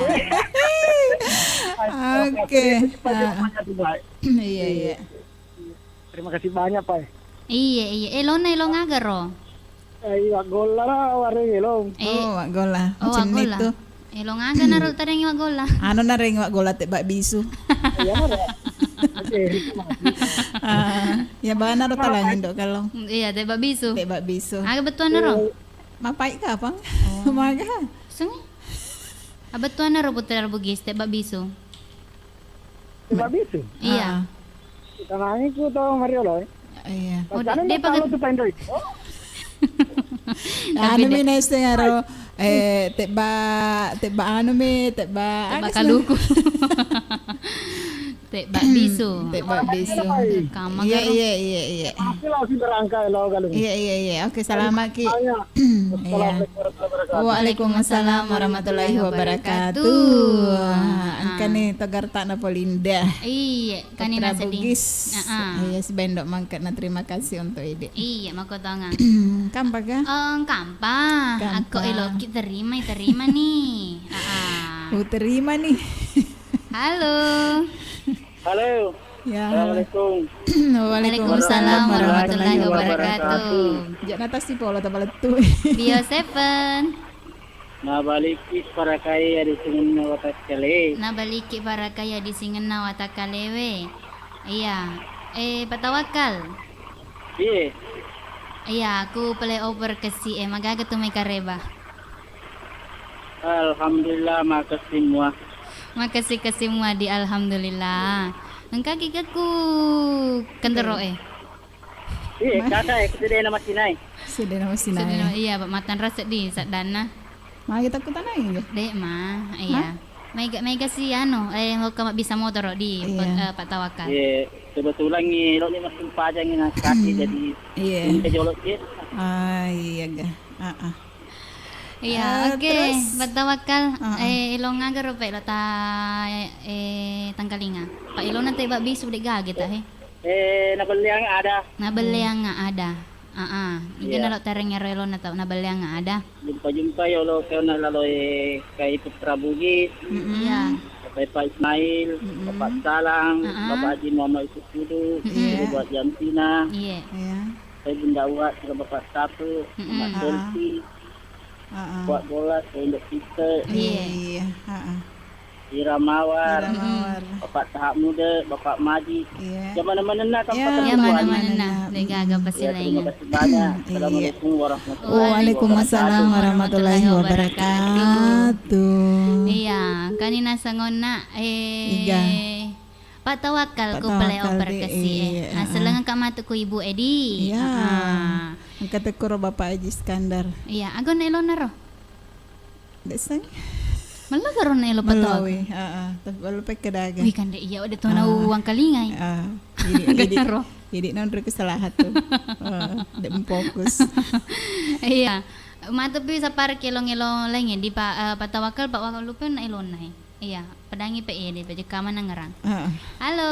Oke. Iya, iya. Terima kasih banyak, Pak. Iya, iya. Elona, elong aga ro? Eh, iya, golla lah, wareng elong. Oh, wak golla. Oh, macam ni tu. Elong aga naro tarengi wak golla? Anu narengi wak golla tebak bisu. Iya, mara. Oke. Ah, ya bana ro talangin dok kalau. Iya, tebak bisu. Tebak bisu. Aga betuan naro? Mapai kapang? Oh. Maga? Sengi? Abettuanna ro Putra Bugis, tebba bisu. Tebba bisu? Iya. Ah. Tanangi ku tau Mario lo. Iya. Oh, de, de paga tu pain doi. Anu mi neste aro, eh, tebba, tebba anu mi, tebba kaluku. Tebba bisu. Tebba bisu. Iya, iya, iya, iya. Iya, iya, iya. Oke, selamat ki. Iya. Waalaikumsalam warahmatullahi wabarakatuh. Engka ni togar tak na Polinda. Iya, kani Putra Bugis. Iya, si Bendo mangkat na terima kasih untuk ide. Iya, mako tonga. Kampa ga? Oh, kampa. Aku eloki terima, terima ni. Terima ni. Halo. Halo. Ya, halo. Assalamualaikum. Waalaikumsalam warahmatullahi wabarakatuh. Jak nata si polo tabalettu. Bio Seven. Nabaliki parakai adi singenna watakkale. Nabaliki parakai adi singenna watakkalewe. Iya. Eh, Patawakal. Iye. Iya, aku pale over kesi e. Magaga tu mai kareba. Alhamdulillah, makessing mua. Makessing-kessing mua di alhamdulillah. Engka ki gaku kendero e. Iya, kaka e, sedena masinai. Sedena masinai. Sedena, iya, Pak, matanra seddi saddanna. Magi takku tanai ya? Dek ma, iya. Mega, mega si anu, eh, engka mabbisa motoro di Pak Tawakal. Iya, kebetulan ngi lo ni massempajang na kaki jadi. Iya. Engka jolo ki. Ah, iya ga. Ah, ah. Iya, oke. Terus? Pak Tawakal, eh, elong aga ro pe lo ta, eh, tangkalinga. Pak elona teba bisu de gage ta he. Eh, nabelleang ada. Nabelleang ada. Ah, ah. Iga nalo tereng ero elona tau nabelleang ada. Jumpa-jumpa yolo keona lalo e kai Putra Bugis. Iya. Bapak Ismail, Bapak Salang, Bapak Haji Muhammad Yusuf Kudu, Ibu Haji Antina. Iya. Saya Bunda Uwa, Bapak Satu, Mak Selvi. Heeh. Pak Bola, Pondok Pite. Iya. Iya, heeh. Ira Mawar. Ira Mawar. Bapak Tahap Muda, Bapak Maji. Iya. Yang mana-mana nak. Iya, yang mana-mana nak. Lega aga. Ya, terima kasih banyak. Iya. Assalamualaikum warahmatullahi wabarakatuh. Waalaikumsalam warahmatullahi wabarakatuh. Iya, kani nasangonna, eh, Iga. Pak Tawakal ku pale over kesi e. Iya, ah, selengka matu ku Ibu Edi. Iya. Ah. Engka tekko ro Bapak Haji Iskandar. Iya, agonna elona ro? Deseng. Mella karo na elo patawa. Mellawi, heeh. Tapi ballo pekkedaga. Wih, kan de iya, de tona uang kalingai. Ah, jadi, jadi, jadi nonro kesalahan tuh. Heeh, de fokus. Iya. Matu pi sapar kelong-elong lainnya di pa, eh, patawakal, Pak Wakal lupa na elona, eh. Iya, pedangi pe iya, di pejeka manengerang. Heeh. Halo.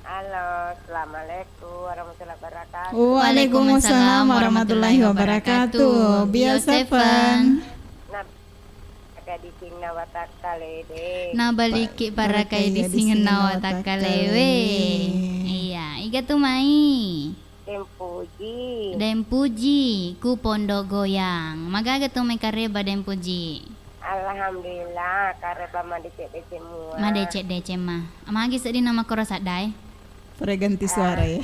Halo, assalamualaikum warahmatullahi wabarakatuh. Waalaikumsalam warahmatullahi wabarakatuh. Bio Seven. Nah, aga disinna watakkalede. Nabaliki parakai disingenna watakkalewe. Iya, iga tu mai. Dempuji. Dempuji, ku Pondok Goyang. Magaga tu mai kareba Dempuji? Alhamdulillah, kareba madeceng-deceng mua. Madeceng-deceng ma. Magi sedding nama koro saddae? Pura ganti suara ya.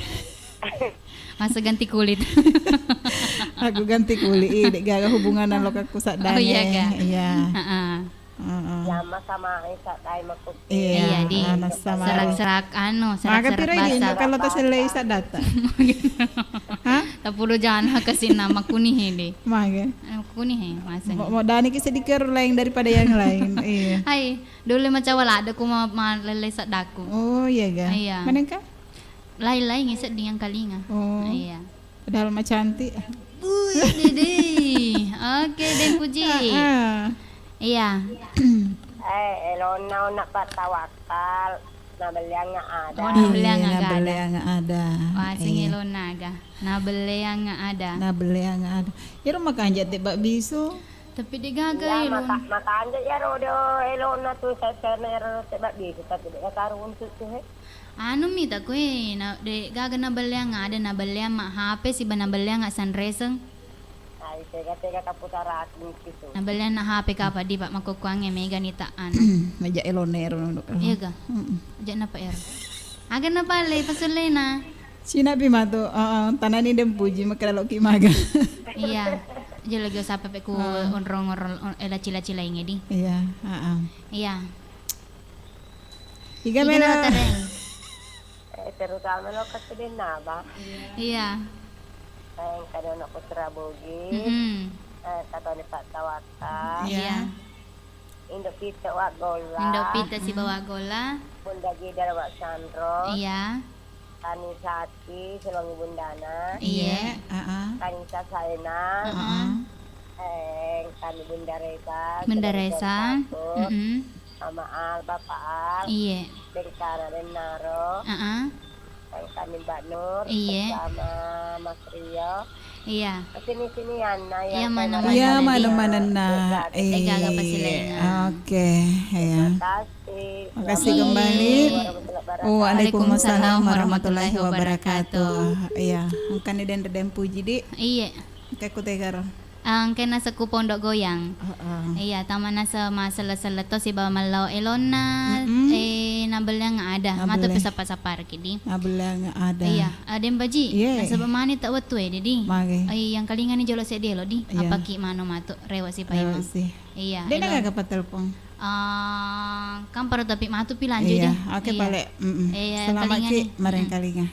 Masa ganti kulit. Aku ganti kulit, ih, dek gaga hubungan lokakku saddae. Oh, iya, ga? Iya. Heeh. Heeh. Iya, masa mai saddae makku. Iya, iya, di serak-serak anu, serak-serak piro ini basa. Kalau tasellei saddata? Hah? Tapulu jana kasi nama kuni hede. Mage. Kuni he, masanya. Mau, mau dani ki sedikit lain daripada yang lain. Iya. Hai, dulu macawa lada ku ma, ma lele saddaku. Oh, iya ga? Iya. Manengka? Lain-lain ngisek dengan kalinga. Oh. Iya. Padahal mah cantik. Wih, Dede. Oke, Dempuji. Heeh. Iya. Eh, elona ona patawakal. Nabelleang ada. Oh, nabelleang ada. Wah, sing elona aga. Nabelleang ada. Nabelleang ada. Iro makanja te bak bisu. Tapi de gaga elona. Iya, maka, makanja ya rodo elona tu saya ero te bak bisu, tapi de gaga runtuk tu he. Anu mi tak kue, na, de gaga nabelleang ada, nabelleang ma H P siba nabelleang sanreseng. Ai, tega-tega kapusaraki tu. Nabelleang na H P kapa di, Pak, makkokkoangnge mega ni ta anu. Meja elone ero nunduk. Iya ga? Mm-mm. Aja napa ero. Aga napa le pasulena? Cina pi matu, heeh, tanani Dempuji makkeda loki maga. Iya. Aja lagi usapa pe ku onrong-onrong, on-, eh, laci-laci laingnge di. Iya, heeh. Iya. Iga melo. Eh, terutama lo kasedena, Bang. Iya. Eh, kadona Putra Bugis. Mm-mm. Eh, katoni Pak Tawakal. Iya. Indo Pita Wak Golla. Indo Pita sibawa Golla. Bunda Gidar Wak Sanro. Iya. Tani Sati, Silongi Bundana. Iya, heeh. Tani Sasaina. Heeh. Eh, tani Bunda Resa. Bunda Resa. Mm-mm. Mama Al, Bapak Al, iye. Bengkana Dennaro, heeh. Bengkani Mbak Nur, iye. Bersama Mas Rio. Iya. Sini-sini Anna. Iya, yang mana-mana. Iya, mana-mana. Degaga pasilainga. Oke, iya. Terima kasih. Makasih kembali. Waalaikumsalam warahmatullahi wabarakatuh. Iya, mungkin den Dempuji di. Iya. Oke, kutegaro. Engka naseng ku Pondok Goyang. Heeh. Iya, tama naseng masselle-selle to sibawa mellau elonna, mm-mm. Eh, nabelleang ada. Matu pi sappa-sappareki di. Nabelleang ada. Iya, eh, Dempuji. Iya. Nasaba mani ta wettu e, Dedi. Mage. Eh, yang kalingani jolo seddi elo di. Iya. Apaki mano matu, rewa si paimeng. Rewa si. Iya. Dena gaga pa telepon. Eh, kan para tapi matu pi lanjut di. Iya, oke, pale. Mm-mm. Iya, selamat ki, mareng kalinga.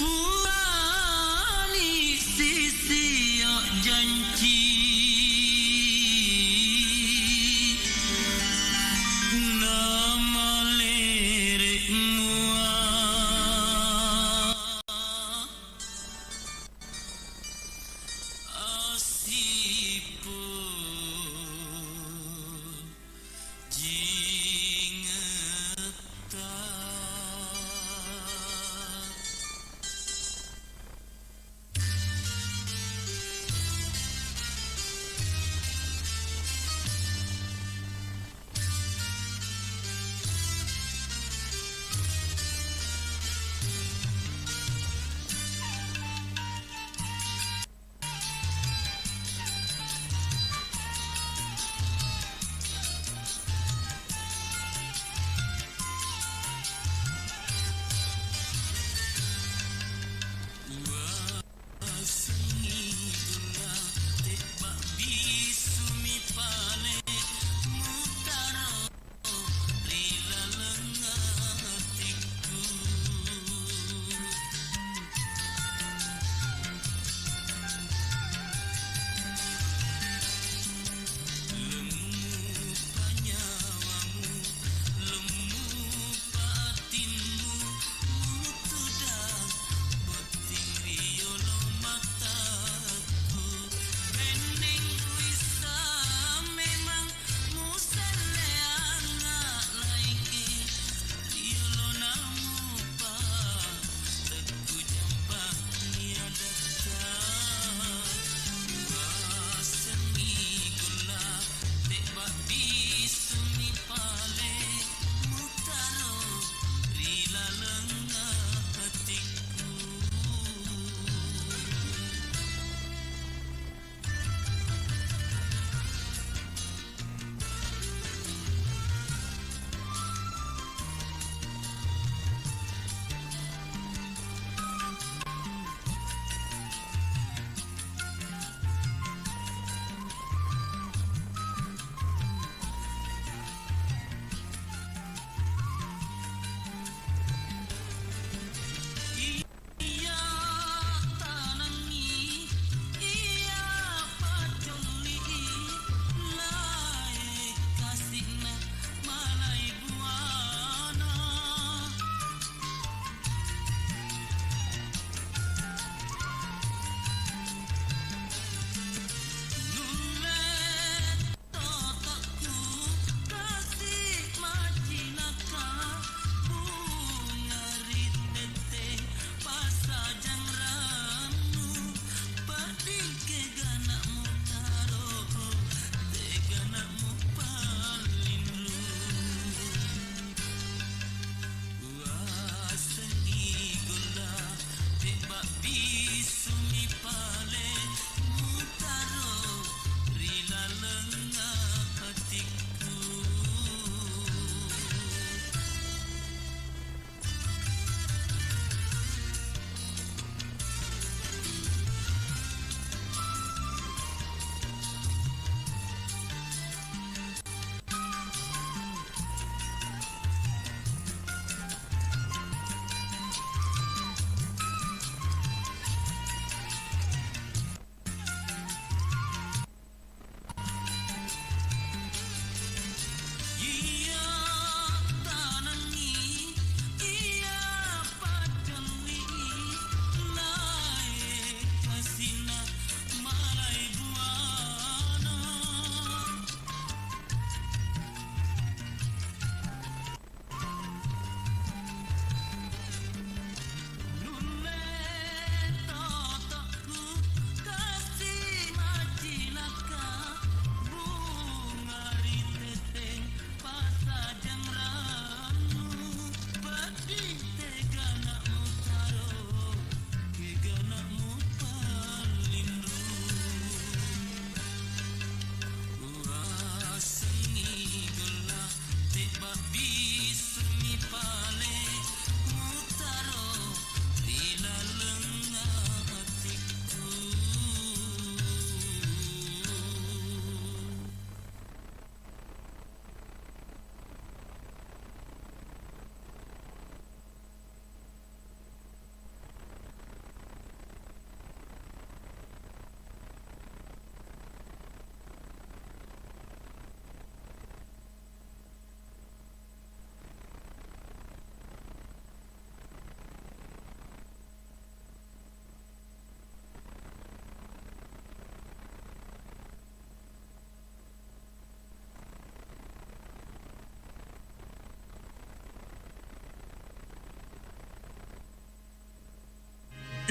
Purani sisio janci, namalerek mua. Asipo.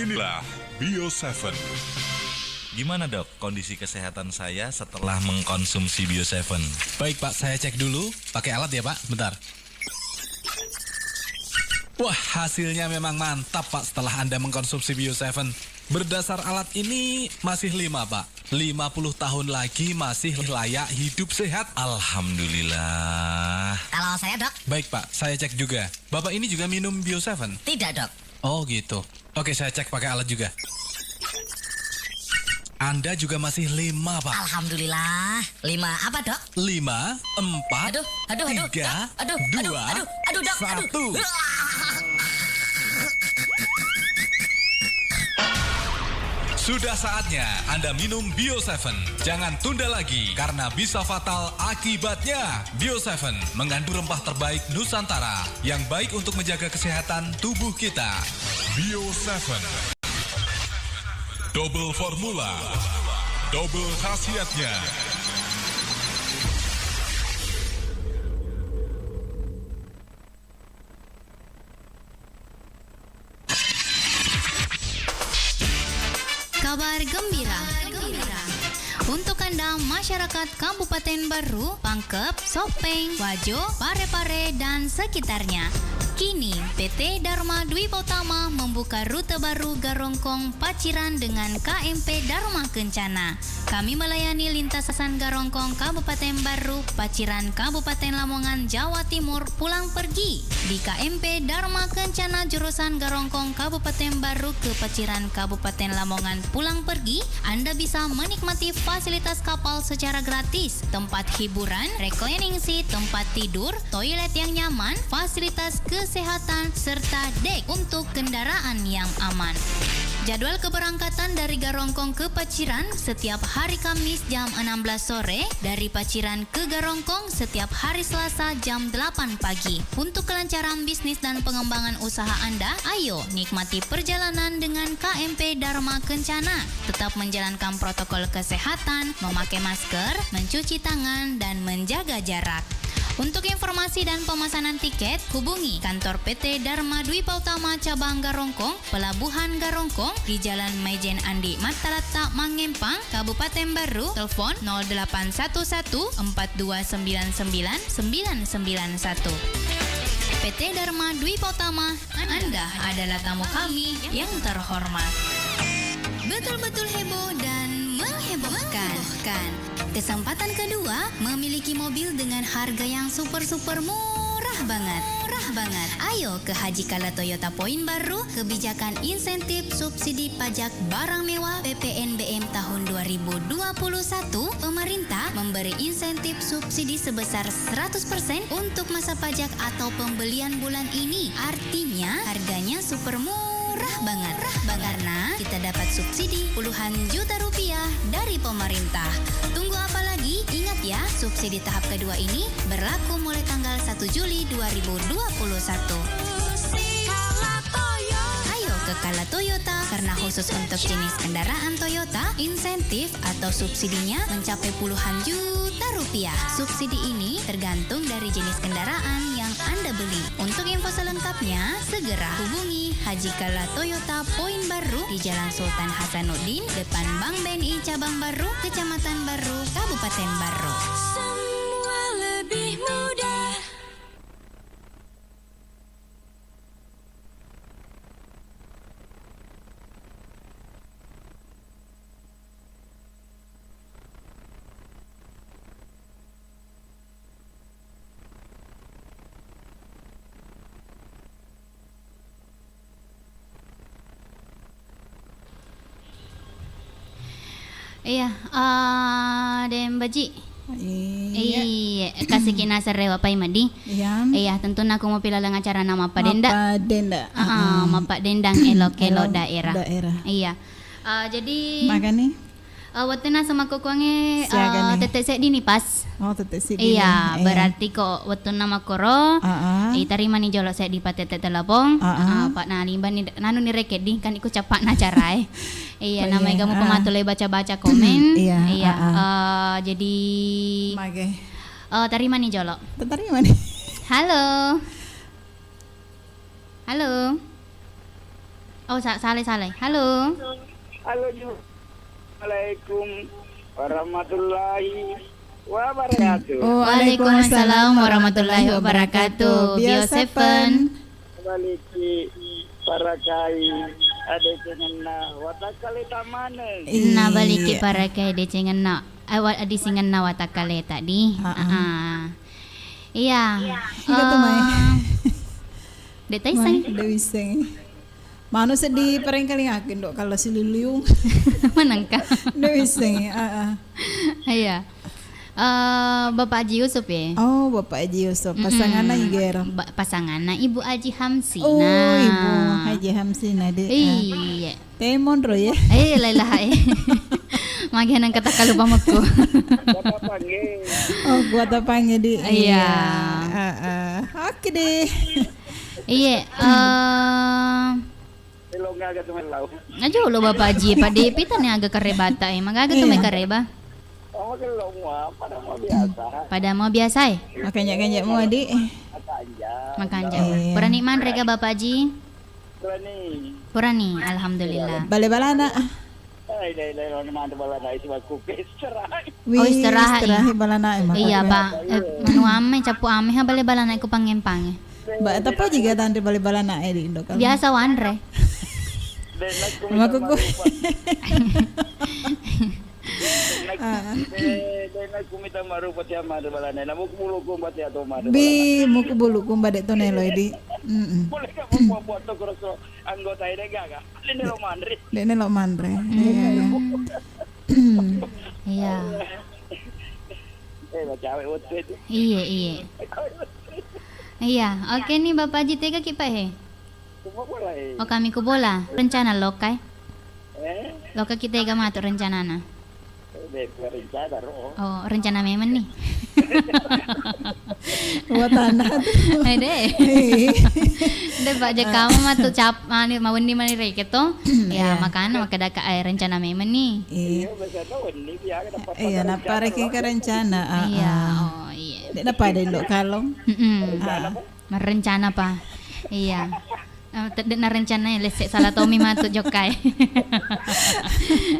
Inilah Bio Seven. Gimana, Dok, kondisi kesehatan saya setelah mengkonsumsi Bio Seven? Baik, Pak, saya cek dulu. Pakai alat ya, Pak, bentar. Wah, hasilnya memang mantap, Pak, setelah Anda mengkonsumsi Bio Seven. Berdasar alat ini, masih lima, Pak. Lima puluh tahun lagi masih layak hidup sehat. Alhamdulillah. Kalau saya, Dok? Baik, Pak, saya cek juga. Bapak ini juga minum Bio Seven? Tidak, Dok. Oh, gitu. Oke, saya cek pakai alat juga. Anda juga masih lima, Pak. Alhamdulillah. Lima apa, Dok? Lima, empat, aduh, aduh, aduh, tiga, Dok. Aduh, aduh, dua, aduh, aduh, Dok, aduh. Satu. Sudah saatnya Anda minum Bio Seven. Jangan tunda lagi, karena bisa fatal akibatnya. Bio Seven mengandung rempah terbaik Nusantara yang baik untuk menjaga kesehatan tubuh kita. Bio Seven. Double formula, double khasiatnya. Kabar gembira. Untuk Anda masyarakat Kabupaten Barru, Pangkep, Soppeng, Wajo, Pare-Pare, dan sekitarnya. Kini, P T Dharma Dwi Utama membuka rute baru Garongkong Paciran dengan K M P Dharma Kencana. Kami melayani lintasan Garongkong Kabupaten Barru, Paciran Kabupaten Lamongan, Jawa Timur, pulang pergi. Di K M P Dharma Kencana jurusan Garongkong Kabupaten Barru ke Paciran Kabupaten Lamongan pulang pergi, Anda bisa menikmati fasilitas kapal secara gratis, tempat hiburan, reclining seat, tempat tidur, toilet yang nyaman, fasilitas kesehatan, serta dek untuk kendaraan yang aman. Jadwal keberangkatan dari Garongkong ke Paciran setiap hari Kamis jam enam belas sore, dari Paciran ke Garongkong setiap hari Selasa jam delapan pagi. Untuk kelancaran bisnis dan pengembangan usaha Anda, ayo nikmati perjalanan dengan K M P Dharma Kencana. Tetap menjalankan protokol kesehatan, memakai masker, mencuci tangan, dan menjaga jarak. Untuk informasi dan pemesanan tiket, hubungi kantor P T Dharma Dwi Utama Cabang Garongkong, Pelabuhan Garongkong, di Jalan Maijen Andi Mattalatta, Mangempang, Kabupaten Barru, telepon nol delapan satu satu empat dua sembilan sembilan sembilan sembilan satu. P T Dharma Dwi Utama, Anda adalah tamu kami yang terhormat. Betul-betul heboh dan menghebohkan. Kesempatan kedua, memiliki mobil dengan harga yang super-super murah banget. Murah banget. Ayo ke Haji Kala Toyota Poin Baru, kebijakan insentif subsidi pajak barang mewah P P N B M tahun dua ribu dua puluh satu, pemerintah memberi insentif subsidi sebesar seratus persen untuk masa pajak atau pembelian bulan ini. Artinya, harganya super murah banget. Murah banget. Karena kita dapat subsidi puluhan juta rupiah dari pemerintah. Tunggu apa lagi? Ingat ya, subsidi tahap kedua ini berlaku mulai tanggal satu Juli dua ribu dua puluh satu. Ayo ke Kala Toyota, karena khusus untuk jenis kendaraan Toyota, insentif atau subsidinya mencapai puluhan juta rupiah. Subsidi ini tergantung dari jenis kendaraan yang Anda beli. Untuk info selengkapnya, segera hubungi Haji Kala Toyota Poin Baru di Jalan Sultan Hasanuddin, depan Bank B N I Cabang Baru, Kecamatan Baru, Kabupaten Baru. Semua lebih mudah. Iya, eh, Deng Baji. Iya. Iya, kasiki naseng rewa pai madi. Iya. Iya, tentunna ko mopi laleng acarana mappadenda. Mappadenda. Ah, ah, mappadendang elo-kelo daerah. Daerah. Iya. Eh, jadi, makani? Eh, wettunna semakkukkuangnge, eh, tette seddi ni pas. Oh, tette seddi. Iya, berarti ko wettunna makkoro, eh, tarimani jolo seddi pa tette telepon. Eh, pa na limbani nanu ni rekedding, kan iko cappa'na acarae. Iya, oh, namai iya, gamu pematu le baca-baca komen. Iya, iya, eh, jadi, mage. Eh, tarimani jolo. Tarimani. Halo. Halo. Oh, sa-, salai, salai. Halo. Halo, Ju. Assalamualaikum warahmatullahi wabarakatuh. Oh, waalaikumsalam warahmatullahi wabarakatuh. Bio Seven. Baliki parakai adecengenna watakkaleta maneng. Ih. Nabaliki parakai adecengenna, eh, wa-, adecengenna watakkaleta di. Heeh. Heeh. Iya. Iya. Iya, tuh, Mai. Eh, de' taisseng. Mai, de' wisseng. Manu seddi parengkalingaku, Indo, kalau sililiung. Manengka. De' wisseng, heeh. Iya. Eh, Bapak Haji Yusuf, ya? Oh, Bapak Haji Yusuf. Mm-mm. Pasanganna igero? Ba-, pasanganna Ibu Haji Hamsina. Oh, Ibu Haji Hamsina, de'. Iya. Temon ro, ya? Eh, la ilaha, eh. Magi nengka takkalupa mekku. Kuata pange. Oh, kuata pange, di. Iya. Iya. Heeh. Oke, deh. Iya, eh, Elo gaga tu mellau. Aja lo Bapak Haji, Pak Depi tanya aga kareba ta, eh. Magaga tu. Iya. Mai kareba. Oh, magello mua, pada mau biasa. Pada mau biasa, eh? Makanya-kanya mua, di. Makanja. Makanja. Iya. Purani manre ga Bapak Haji? Purani. Purani, alhamdulillah. Bale balana. Eh, dai, dai, lo manre balana isi waktu ke istirahat. Wih, oh, istirahat, istirahat, iya. Balana, eh, iya, makanya. Pak. Eh, manu ame, capu ame, ha, bale balana ku pangempang, eh. Ba, tapi juga tanre bale balana, eh, di Indo kalau. Biasa wanre. Dai, nak ku mita marupa. Dai, nak, ah. Dai, dai, nak ku mita marupa tiap manre balana. Namu ku bulu kumba tiap to manre balana. Bi, mu ku bulu kumba de' to nelo, di. Mm-mm. Boleh ka membuat-buat to kurasa anggota ini gaga? Ini lo manre. De' nelo manre. Hmm. Iya. Iya. Eh, macawe wote itu. Iya, iya. Iya, oke nih Bapak Haji, tega ki Pak he? Cuma bola, eh. Oh, kami ku bola. Rencana lokai? Eh? Loka kita ga matu rencanana? Eh, de' rencana ro. Oh, rencana memang nih. Watana tu. Eh, de'. Iya. De', Pak, je kamu matu cap, mani, mawenni mani reke to. Ya, iya. Makana makkeda ka, eh, rencana memang nih. Iya. Iya, biasa to wenni biasa dapat. Iya, napa reke ke rencana? Ah, iya, ah. Oh, iya. De' napa de' lo kalong? Mm-mm. Ah. Merencana, Pak. Iya. Eh, tedde' narencana, lesse' sala tommi matu jokkai.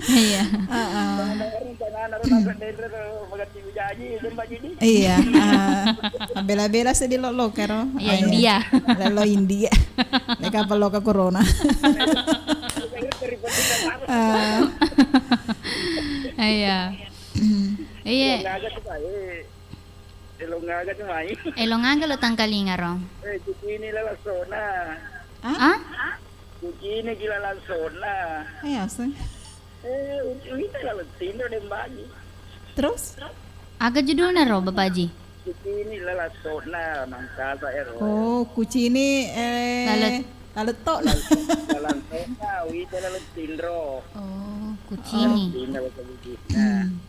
Iya. Heeh. Iya, ah, bela-bela seddi lo-, loka ro. Iya, ah, iya. India. Lalo India. Deka apa loka corona. Ah. Iya. Iya. Elong aga tu mai. Elong aga lo tangkalinga ro? Eh, kucini lala sona. Ah? Ah? Kucini ki lala sona. Eh, aseng. Eh, u-, uwita lala tindo dembagi. Terus? Aga judulna ro, Bapak Haji? Kucini lala sona, mangkasa ero. Oh, kucini, eh, lala, lala to. Lala, lala sona, uwita lala tindro. Oh, kucini. Lala tindro, bahasa Bugis. Nah. Hmm.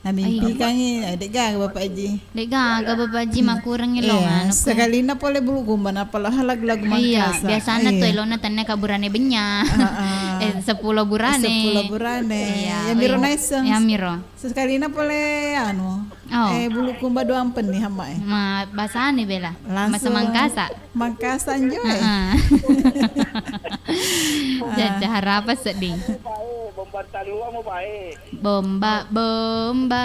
Namimpi kangngi, eh, de' gaga Bapak Haji. De' gaga Bapak Haji, makurengngi lo. Iya, anu, sakalina pole bulu kumba, nappa lo lagu-lagu Mangkasa. Iya, biasana tu elona tennia kaburane benya. Heeh. Eh, seppulo burane. Seppulo burane. Iya. Ya miro naisseng. Ya miro. Sakalina pole anu. Oh. Eh, bulu kumba doang penni hamma, eh. Ma, basani bela. Langsung. Masa Mangkasa. Mangkasa njo, eh. Heeh. Jaja harapa seddi. Bae, bomba talua mo bae. Bomba, bomba.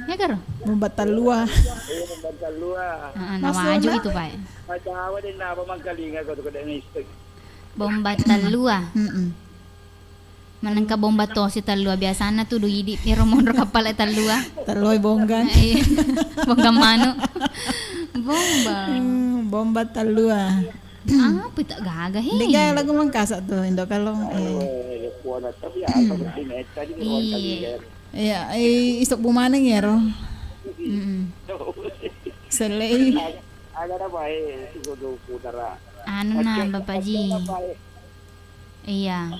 Ya, Karo? Bomba talua. Iya, bomba talua. Heeh, nama aju itu, Pak. Macawa deh, napa mangkalinga ko tu kada mistake. Bomba talua. Mm-mm. Manengka bomba tosi talua, biasana tu du idi ero monro kappale talua. Talua bonggang. Iya. Bonggang manu. Bomba. Hmm, bomba talua. Apa tak gaga he? Dega lagu Mangkasa tu, Indo Kalong. Iya. Iya, eh, isok bumaneng ya ro. Mm-mm. Selei. Ada apa eh, si Godo Putara. Anu na, Bapak Ji. Iya.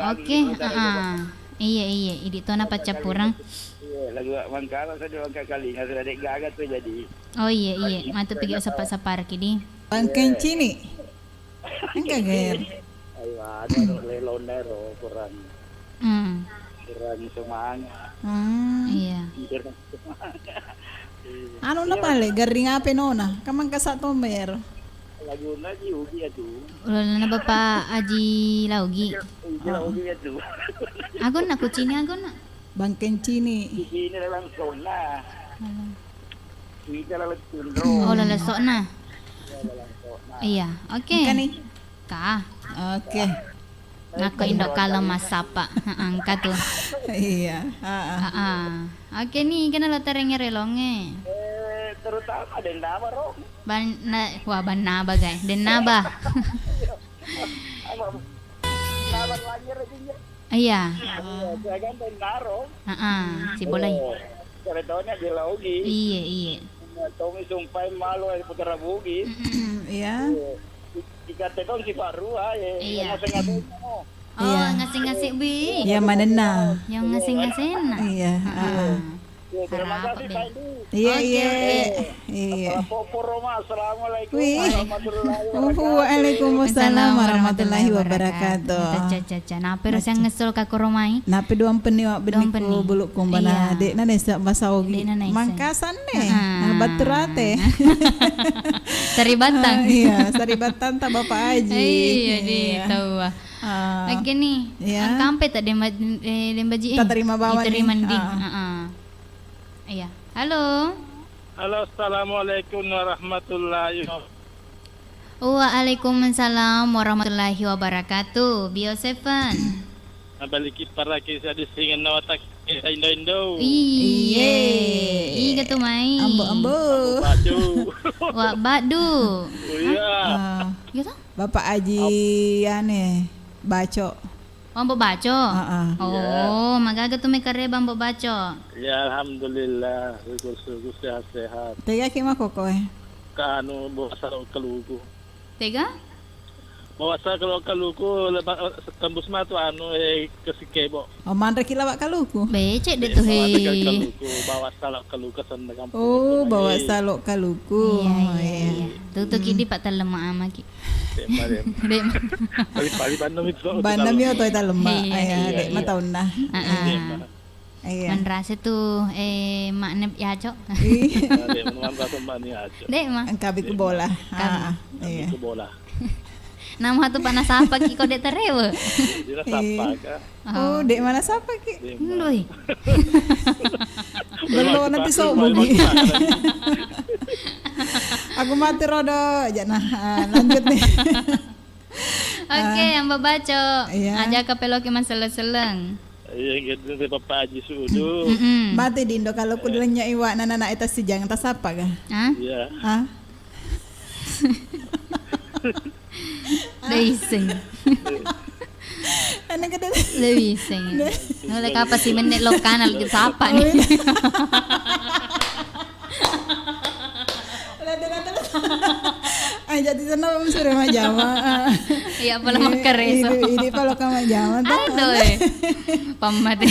Oke, heeh. Iya, iya, idi tona paccappureng. Iya, lagu Mangkala saja Mangkakalinga sudah dek gaga tu jadi. Oh iya, iya, matu pigi sapa-sapa kidi. Bangkeng cini. Engka ger. Ayo, anu, lelona ro kurang. Hmm. Kurang semangat. Hmm. Iya. Kurang semangat. Iya. Anu na pale, garring ape nona? Kamang kasak tomba ero. Laguna Ji Ugi atu. Ulana Bapak Aji Laugi. Ugi Laugi atu. Agonna kucini agonna. Bangkeng cini. Di sini dalam zona. Alah. Kita lalu tundro. Oh, lala sokna. Iya, oke. Engka ni. Ka. Oke. Ngako indo kalo massapa. Heeh, engka tu. Iya, heeh. Heeh. Oke ni, kena lo terengere longe. Eh, terutama dendama ro. Ban-, na-, wah, bannaba, guys. Dennaba. Iya. Iya, saya kan dari Naro. Heeh, Cibolai. Oh, ceritanya di Laugi. Iya, iya. Tommy sumpai malu, eh, putra bugi. Mm-mm. Iya. Iya. Di-, dikata tong si Farua, eh. Iya. Yang ngaseng-ngaseng, oh. Oh, iya. Ngaseng-ngaseng, Bi. Iya, manenna. Yang ngaseng-ngaseng, nah. Iya, heeh. Heeh. Ya, terima kasih, Pak Edi. Iya, oke, iya. Oke. Iya. Assalamualaikum. Wih. Warahmatullahi wabarakatuh. Waalaikumsalam warahmatullahi wabarakatuh. Caca, caca. Nah, pero saya ngesel ka koromai. Nape doang penni wak benni ku bulu kumbana. Iya. Dek na nesa bahasa Ogi. Dek na nesa. Mangkasan ne. Heeh. Nah, baturate. Saribatang. Ah, iya, Saribatang tak Bapak Aji. Iya, di tahu, ah. Ah. Oke nih. Iya. Angka ampe tak demba-, eh, dembaji, eh. Tak terima bawah nih. Diterima ndi. Ah. Heeh. Iya. Halo. Halo, assalamualaikum warahmatullahi wabarakatuh. Waalaikumsalam warahmatullahi wabarakatuh. Bio Seven. Nabaliki paraki sadissingan nawatak indo-indo. Iye. Iye. Iga tu mai. Ambo-ambo. Ambo badu. Wa badu. Oh iya. Ah. Iya toh? Bapak Aji ane, Baco. Oh, Ambo Baco? Heeh. Oh, iya. Magaga tu mekareba Ambo Baco? Ya, alhamdulillah, syukur-syukur sehat-sehat. Tega ki makkokkoe? Ka anu, bawa salo kaluku. Tega? Bawa salo kaluku, leba-, tembus matu anu, eh, ke Sikebo. Oh, manre ki lawak kaluku? Becek de tu, he. Bawa salo kaluku, bawa salo kaluku, sana kampung. Oh, bawa salo kaluku. Iya, iya, iya. Tu, tu ki di Pak Talema ama ki. Dek, Mak. Dek, Mak. Pali-pali banna mi tu, Mak. Banna mi oto ita lema. Iya, iya, Dek, Mak, taunna. Heeh. Iya. Manrasa tu, eh, Mak ne yaco. Iya. Dek, manrasa Mak ne yaco. Dek, Mak. Engka bi ku bola. Ah, iya. Engka bi ku bola. Nama tu panasapa ki ko dek tarewe. Dek nasapa ka. Oh, dek manasapa ki? Ndoi. Bello nanti sobu ki. Aku mati rodo aja nah. Ah, lanjut nih. Oke, Ambo Baco. Iya. Aja ka peloki maseleng-seleng. Iya, gitu, saya Bapak Haji Sudu. Mm-mm. Mati dindo kalau ku dilenya iwa nana na eta sijang tasapa ga? Hah? Iya. Hah? Deiseng. Anu kada. Deiseng. Nolai kapa si menit lo kanal ke sapa ni? Lada-lada. Ah, jadi sana Om Sure majama. Iya, pala makkareso. Ini, ini pala ka majama. Aduh, eh. Pammate.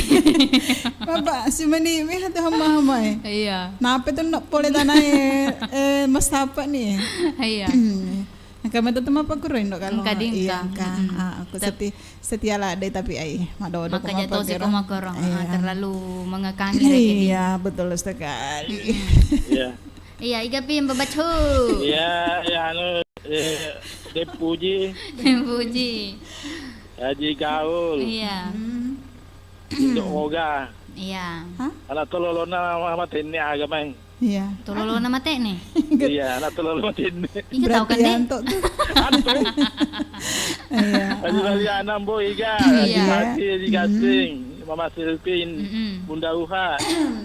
Bapak, si meni, mi hatu hama-hama, eh. Iya. Nape tu nak pole tanah, eh, eh, mas apa ni? Iya. Engka meto tu mappakuro indo kalau. Engka di engka. Iya, engka. Mm-mm. Ah, aku seti-, setia lade tapi ai, madodo. Maka jatuh si ko makkoro. Iya. Ah, terlalu mengekang. Iya, betul sekali. Mm-mm. Iya. Iya, iga pi Mbak Baco. Iya, ya anu, eh, Dek Puji. Dek Puji. Haji Gaul. Iya. Hmm. Indo Oga. Iya. Hah? Anak tololona matenne aga mai. Iya. Tololona matenne? Iya, anak tololo matenne. Iga tau kan, Dek? Anto tu. Anto. Iya. Bali-bali anak Mbo Iga. Iya. Haji Mati, Haji Gasing, Mama Silvin, Bunda Uha.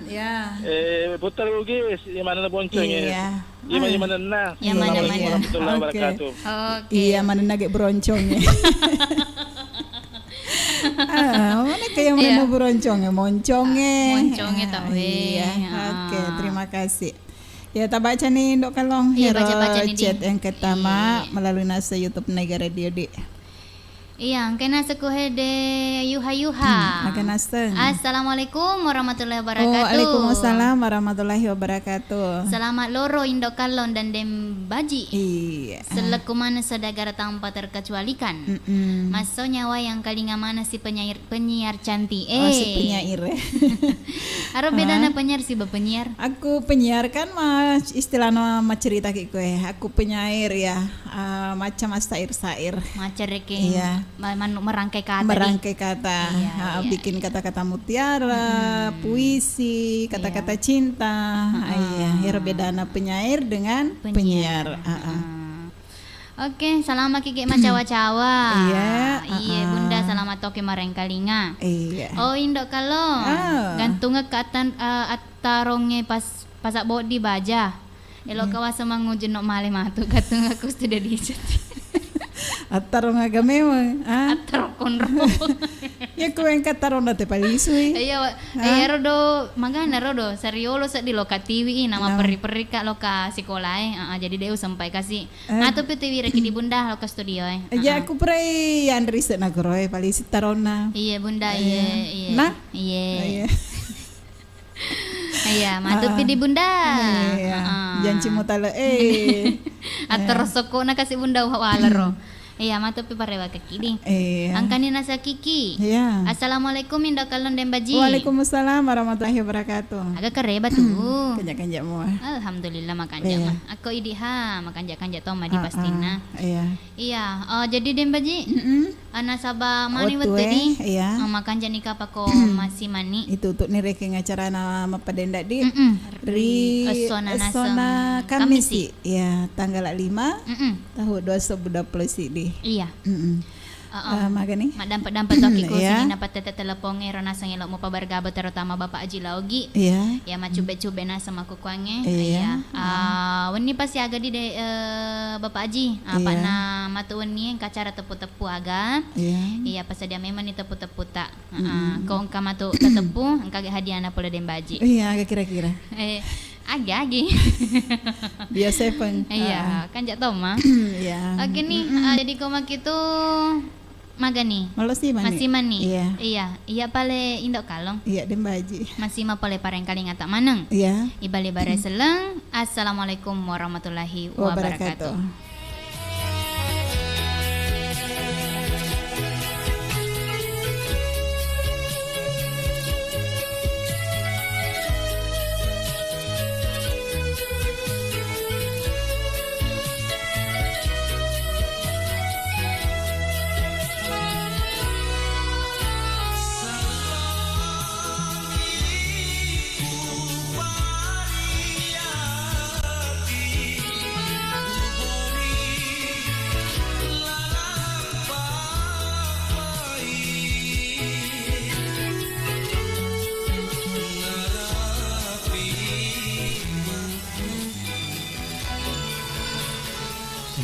Iya. Eh, Putra Lugis, di mana bonceng ya? Iya. Iya, mana, mana. Iya, mana, mana. Assalamualaikum warahmatullahi wabarakatuh. Oke. Iya, mana nage beroncong ya. Ah, mana kayak mana beroncong ya, moncong ya. Moncong ya, tau, eh. Iya, oke, terima kasih. Ya, tak baca nih, Ndok Kalong. Iya, baca-baca nih, chat yang pertama melalui nasa YouTube Naga Radio, Dik. Iya, engkae naseng ku hede yuha-yuha. Hmm, engkae naseng. Assalamualaikum warahmatullahi wabarakatuh. Waalaikumsalam warahmatullahi wabarakatuh. Selamat loro Indo Kallong dan Dem Baji. Iya. Selleku maneng saudara tanpa terkecualikan. Mm-mm. Masso nyawa yang kalinga maneng si penyair, penyiar cantik. Oh, si penyair. Aro bedana penyiar siba penyiar? Aku penyiar kan ma-, istilahna maccerita ki koe. Aku penyair ya. Ah, macca massair-sair. Macca rekeng. Iya. Ma-, manu-, merangkai kata di. Merangkai kata. Iya, ha, iya, bikin iya. Kata-kata mutiara, hmm, puisi, iya, kata-kata cinta. Heeh. Ah, iya, ero bedana penyair dengan penyiar. Penyiar. Heeh. Heeh. Oke, salama ki ge macawa-cawa. Iya, iya, heeh. Bunda, salama toki marengkalinga. Iya. Oh, Indo Kallong. Ah. Gantungekka atan-, eh, attarongnge pas-, pasaboddi baja. Elo ka wasa manguju no male matu, gattung aku sudah diicat. Attarong aga memang, ah? Attarong konro. Ya, ku engka tarong na te palisui. Iya, wa-, ah? Eh, ero do, magana ro do, sariolo seddi lo ka tiwi i, nama perri-perri ka lo ka sikola e. Ah, ah, jadi de usempai kasi. Eh. Matu pi tiwi reki di Bunda lo ka studio e. Eh, ya, ah, ah, aku perai yanri se na goro e, palisi tarong na. Iya, Bunda, iya, iya. Nah? Iya. Oh, iya. Iya, matu pi di Bunda. Iya. Heeh. Janci mutale, eh. Atterosokko na kasi Bunda wa-, walero. Iya, matu pi parewa kekidi. Iya. Angkani nasa Kiki. Iya. Assalamualaikum, Indo Kallong Dem Baji. Waalaikumsalam warahmatullahi wabarakatuh. Aga kareba tu. Kanja-kanja mua. Alhamdulillah, makanja ma. Ako idi ha, makanja-kanja to ma di pastina. Iya. Iya, eh, jadi Dem Baji, eh, nasaba mani wettu di, iya, eh, makanja ni kapako masi mani. Itu untuk ni rekeng acarana mappadendaddi ri essona naseng Kammisi. Iya, tanggal lima tahun dua ribu dua puluh sidi. Iya. Mm-mm. Eh, magani? Maddampe-dampe toki ko sini nappa tette telepong ero naseng elo mupabargabo terutama Bapak Aji Laogi. Iya. Ya, macube-cube naseng maku kuangnge. Iya. Iya. Ah, wenni pasti aga di de-, eh, Bapak Aji. Apana matu wenni engka acara teppu-teppu aga. Iya. Iya, pasadia memang ni teppu-teppu ta. Heeh. Ko engka matu teteppu, engka ge hadiahna pole Dem Baji. Iya, aga kira-kira? Eh, agi-agi. Biasa peng. Iya, kan jak toma. Iya. Oke nih, ah, jadi ko makitu Magani. Malosi mani. Masi mani. Iya. Iya, iya pale Indo Kallong. Iya, Dem Baji. Masi ma pale parengkalinga ta maneng. Iya. Ibali bare seleng. Assalamualaikum warahmatullahi wabarakatuh. Wabarakatuh.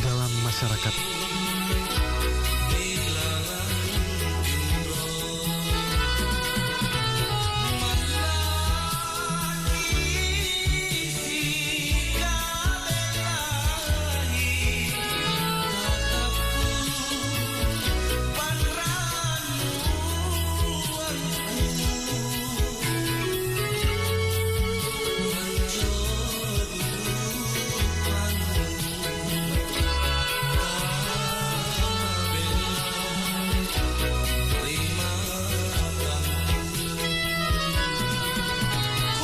Dalam masyarakat,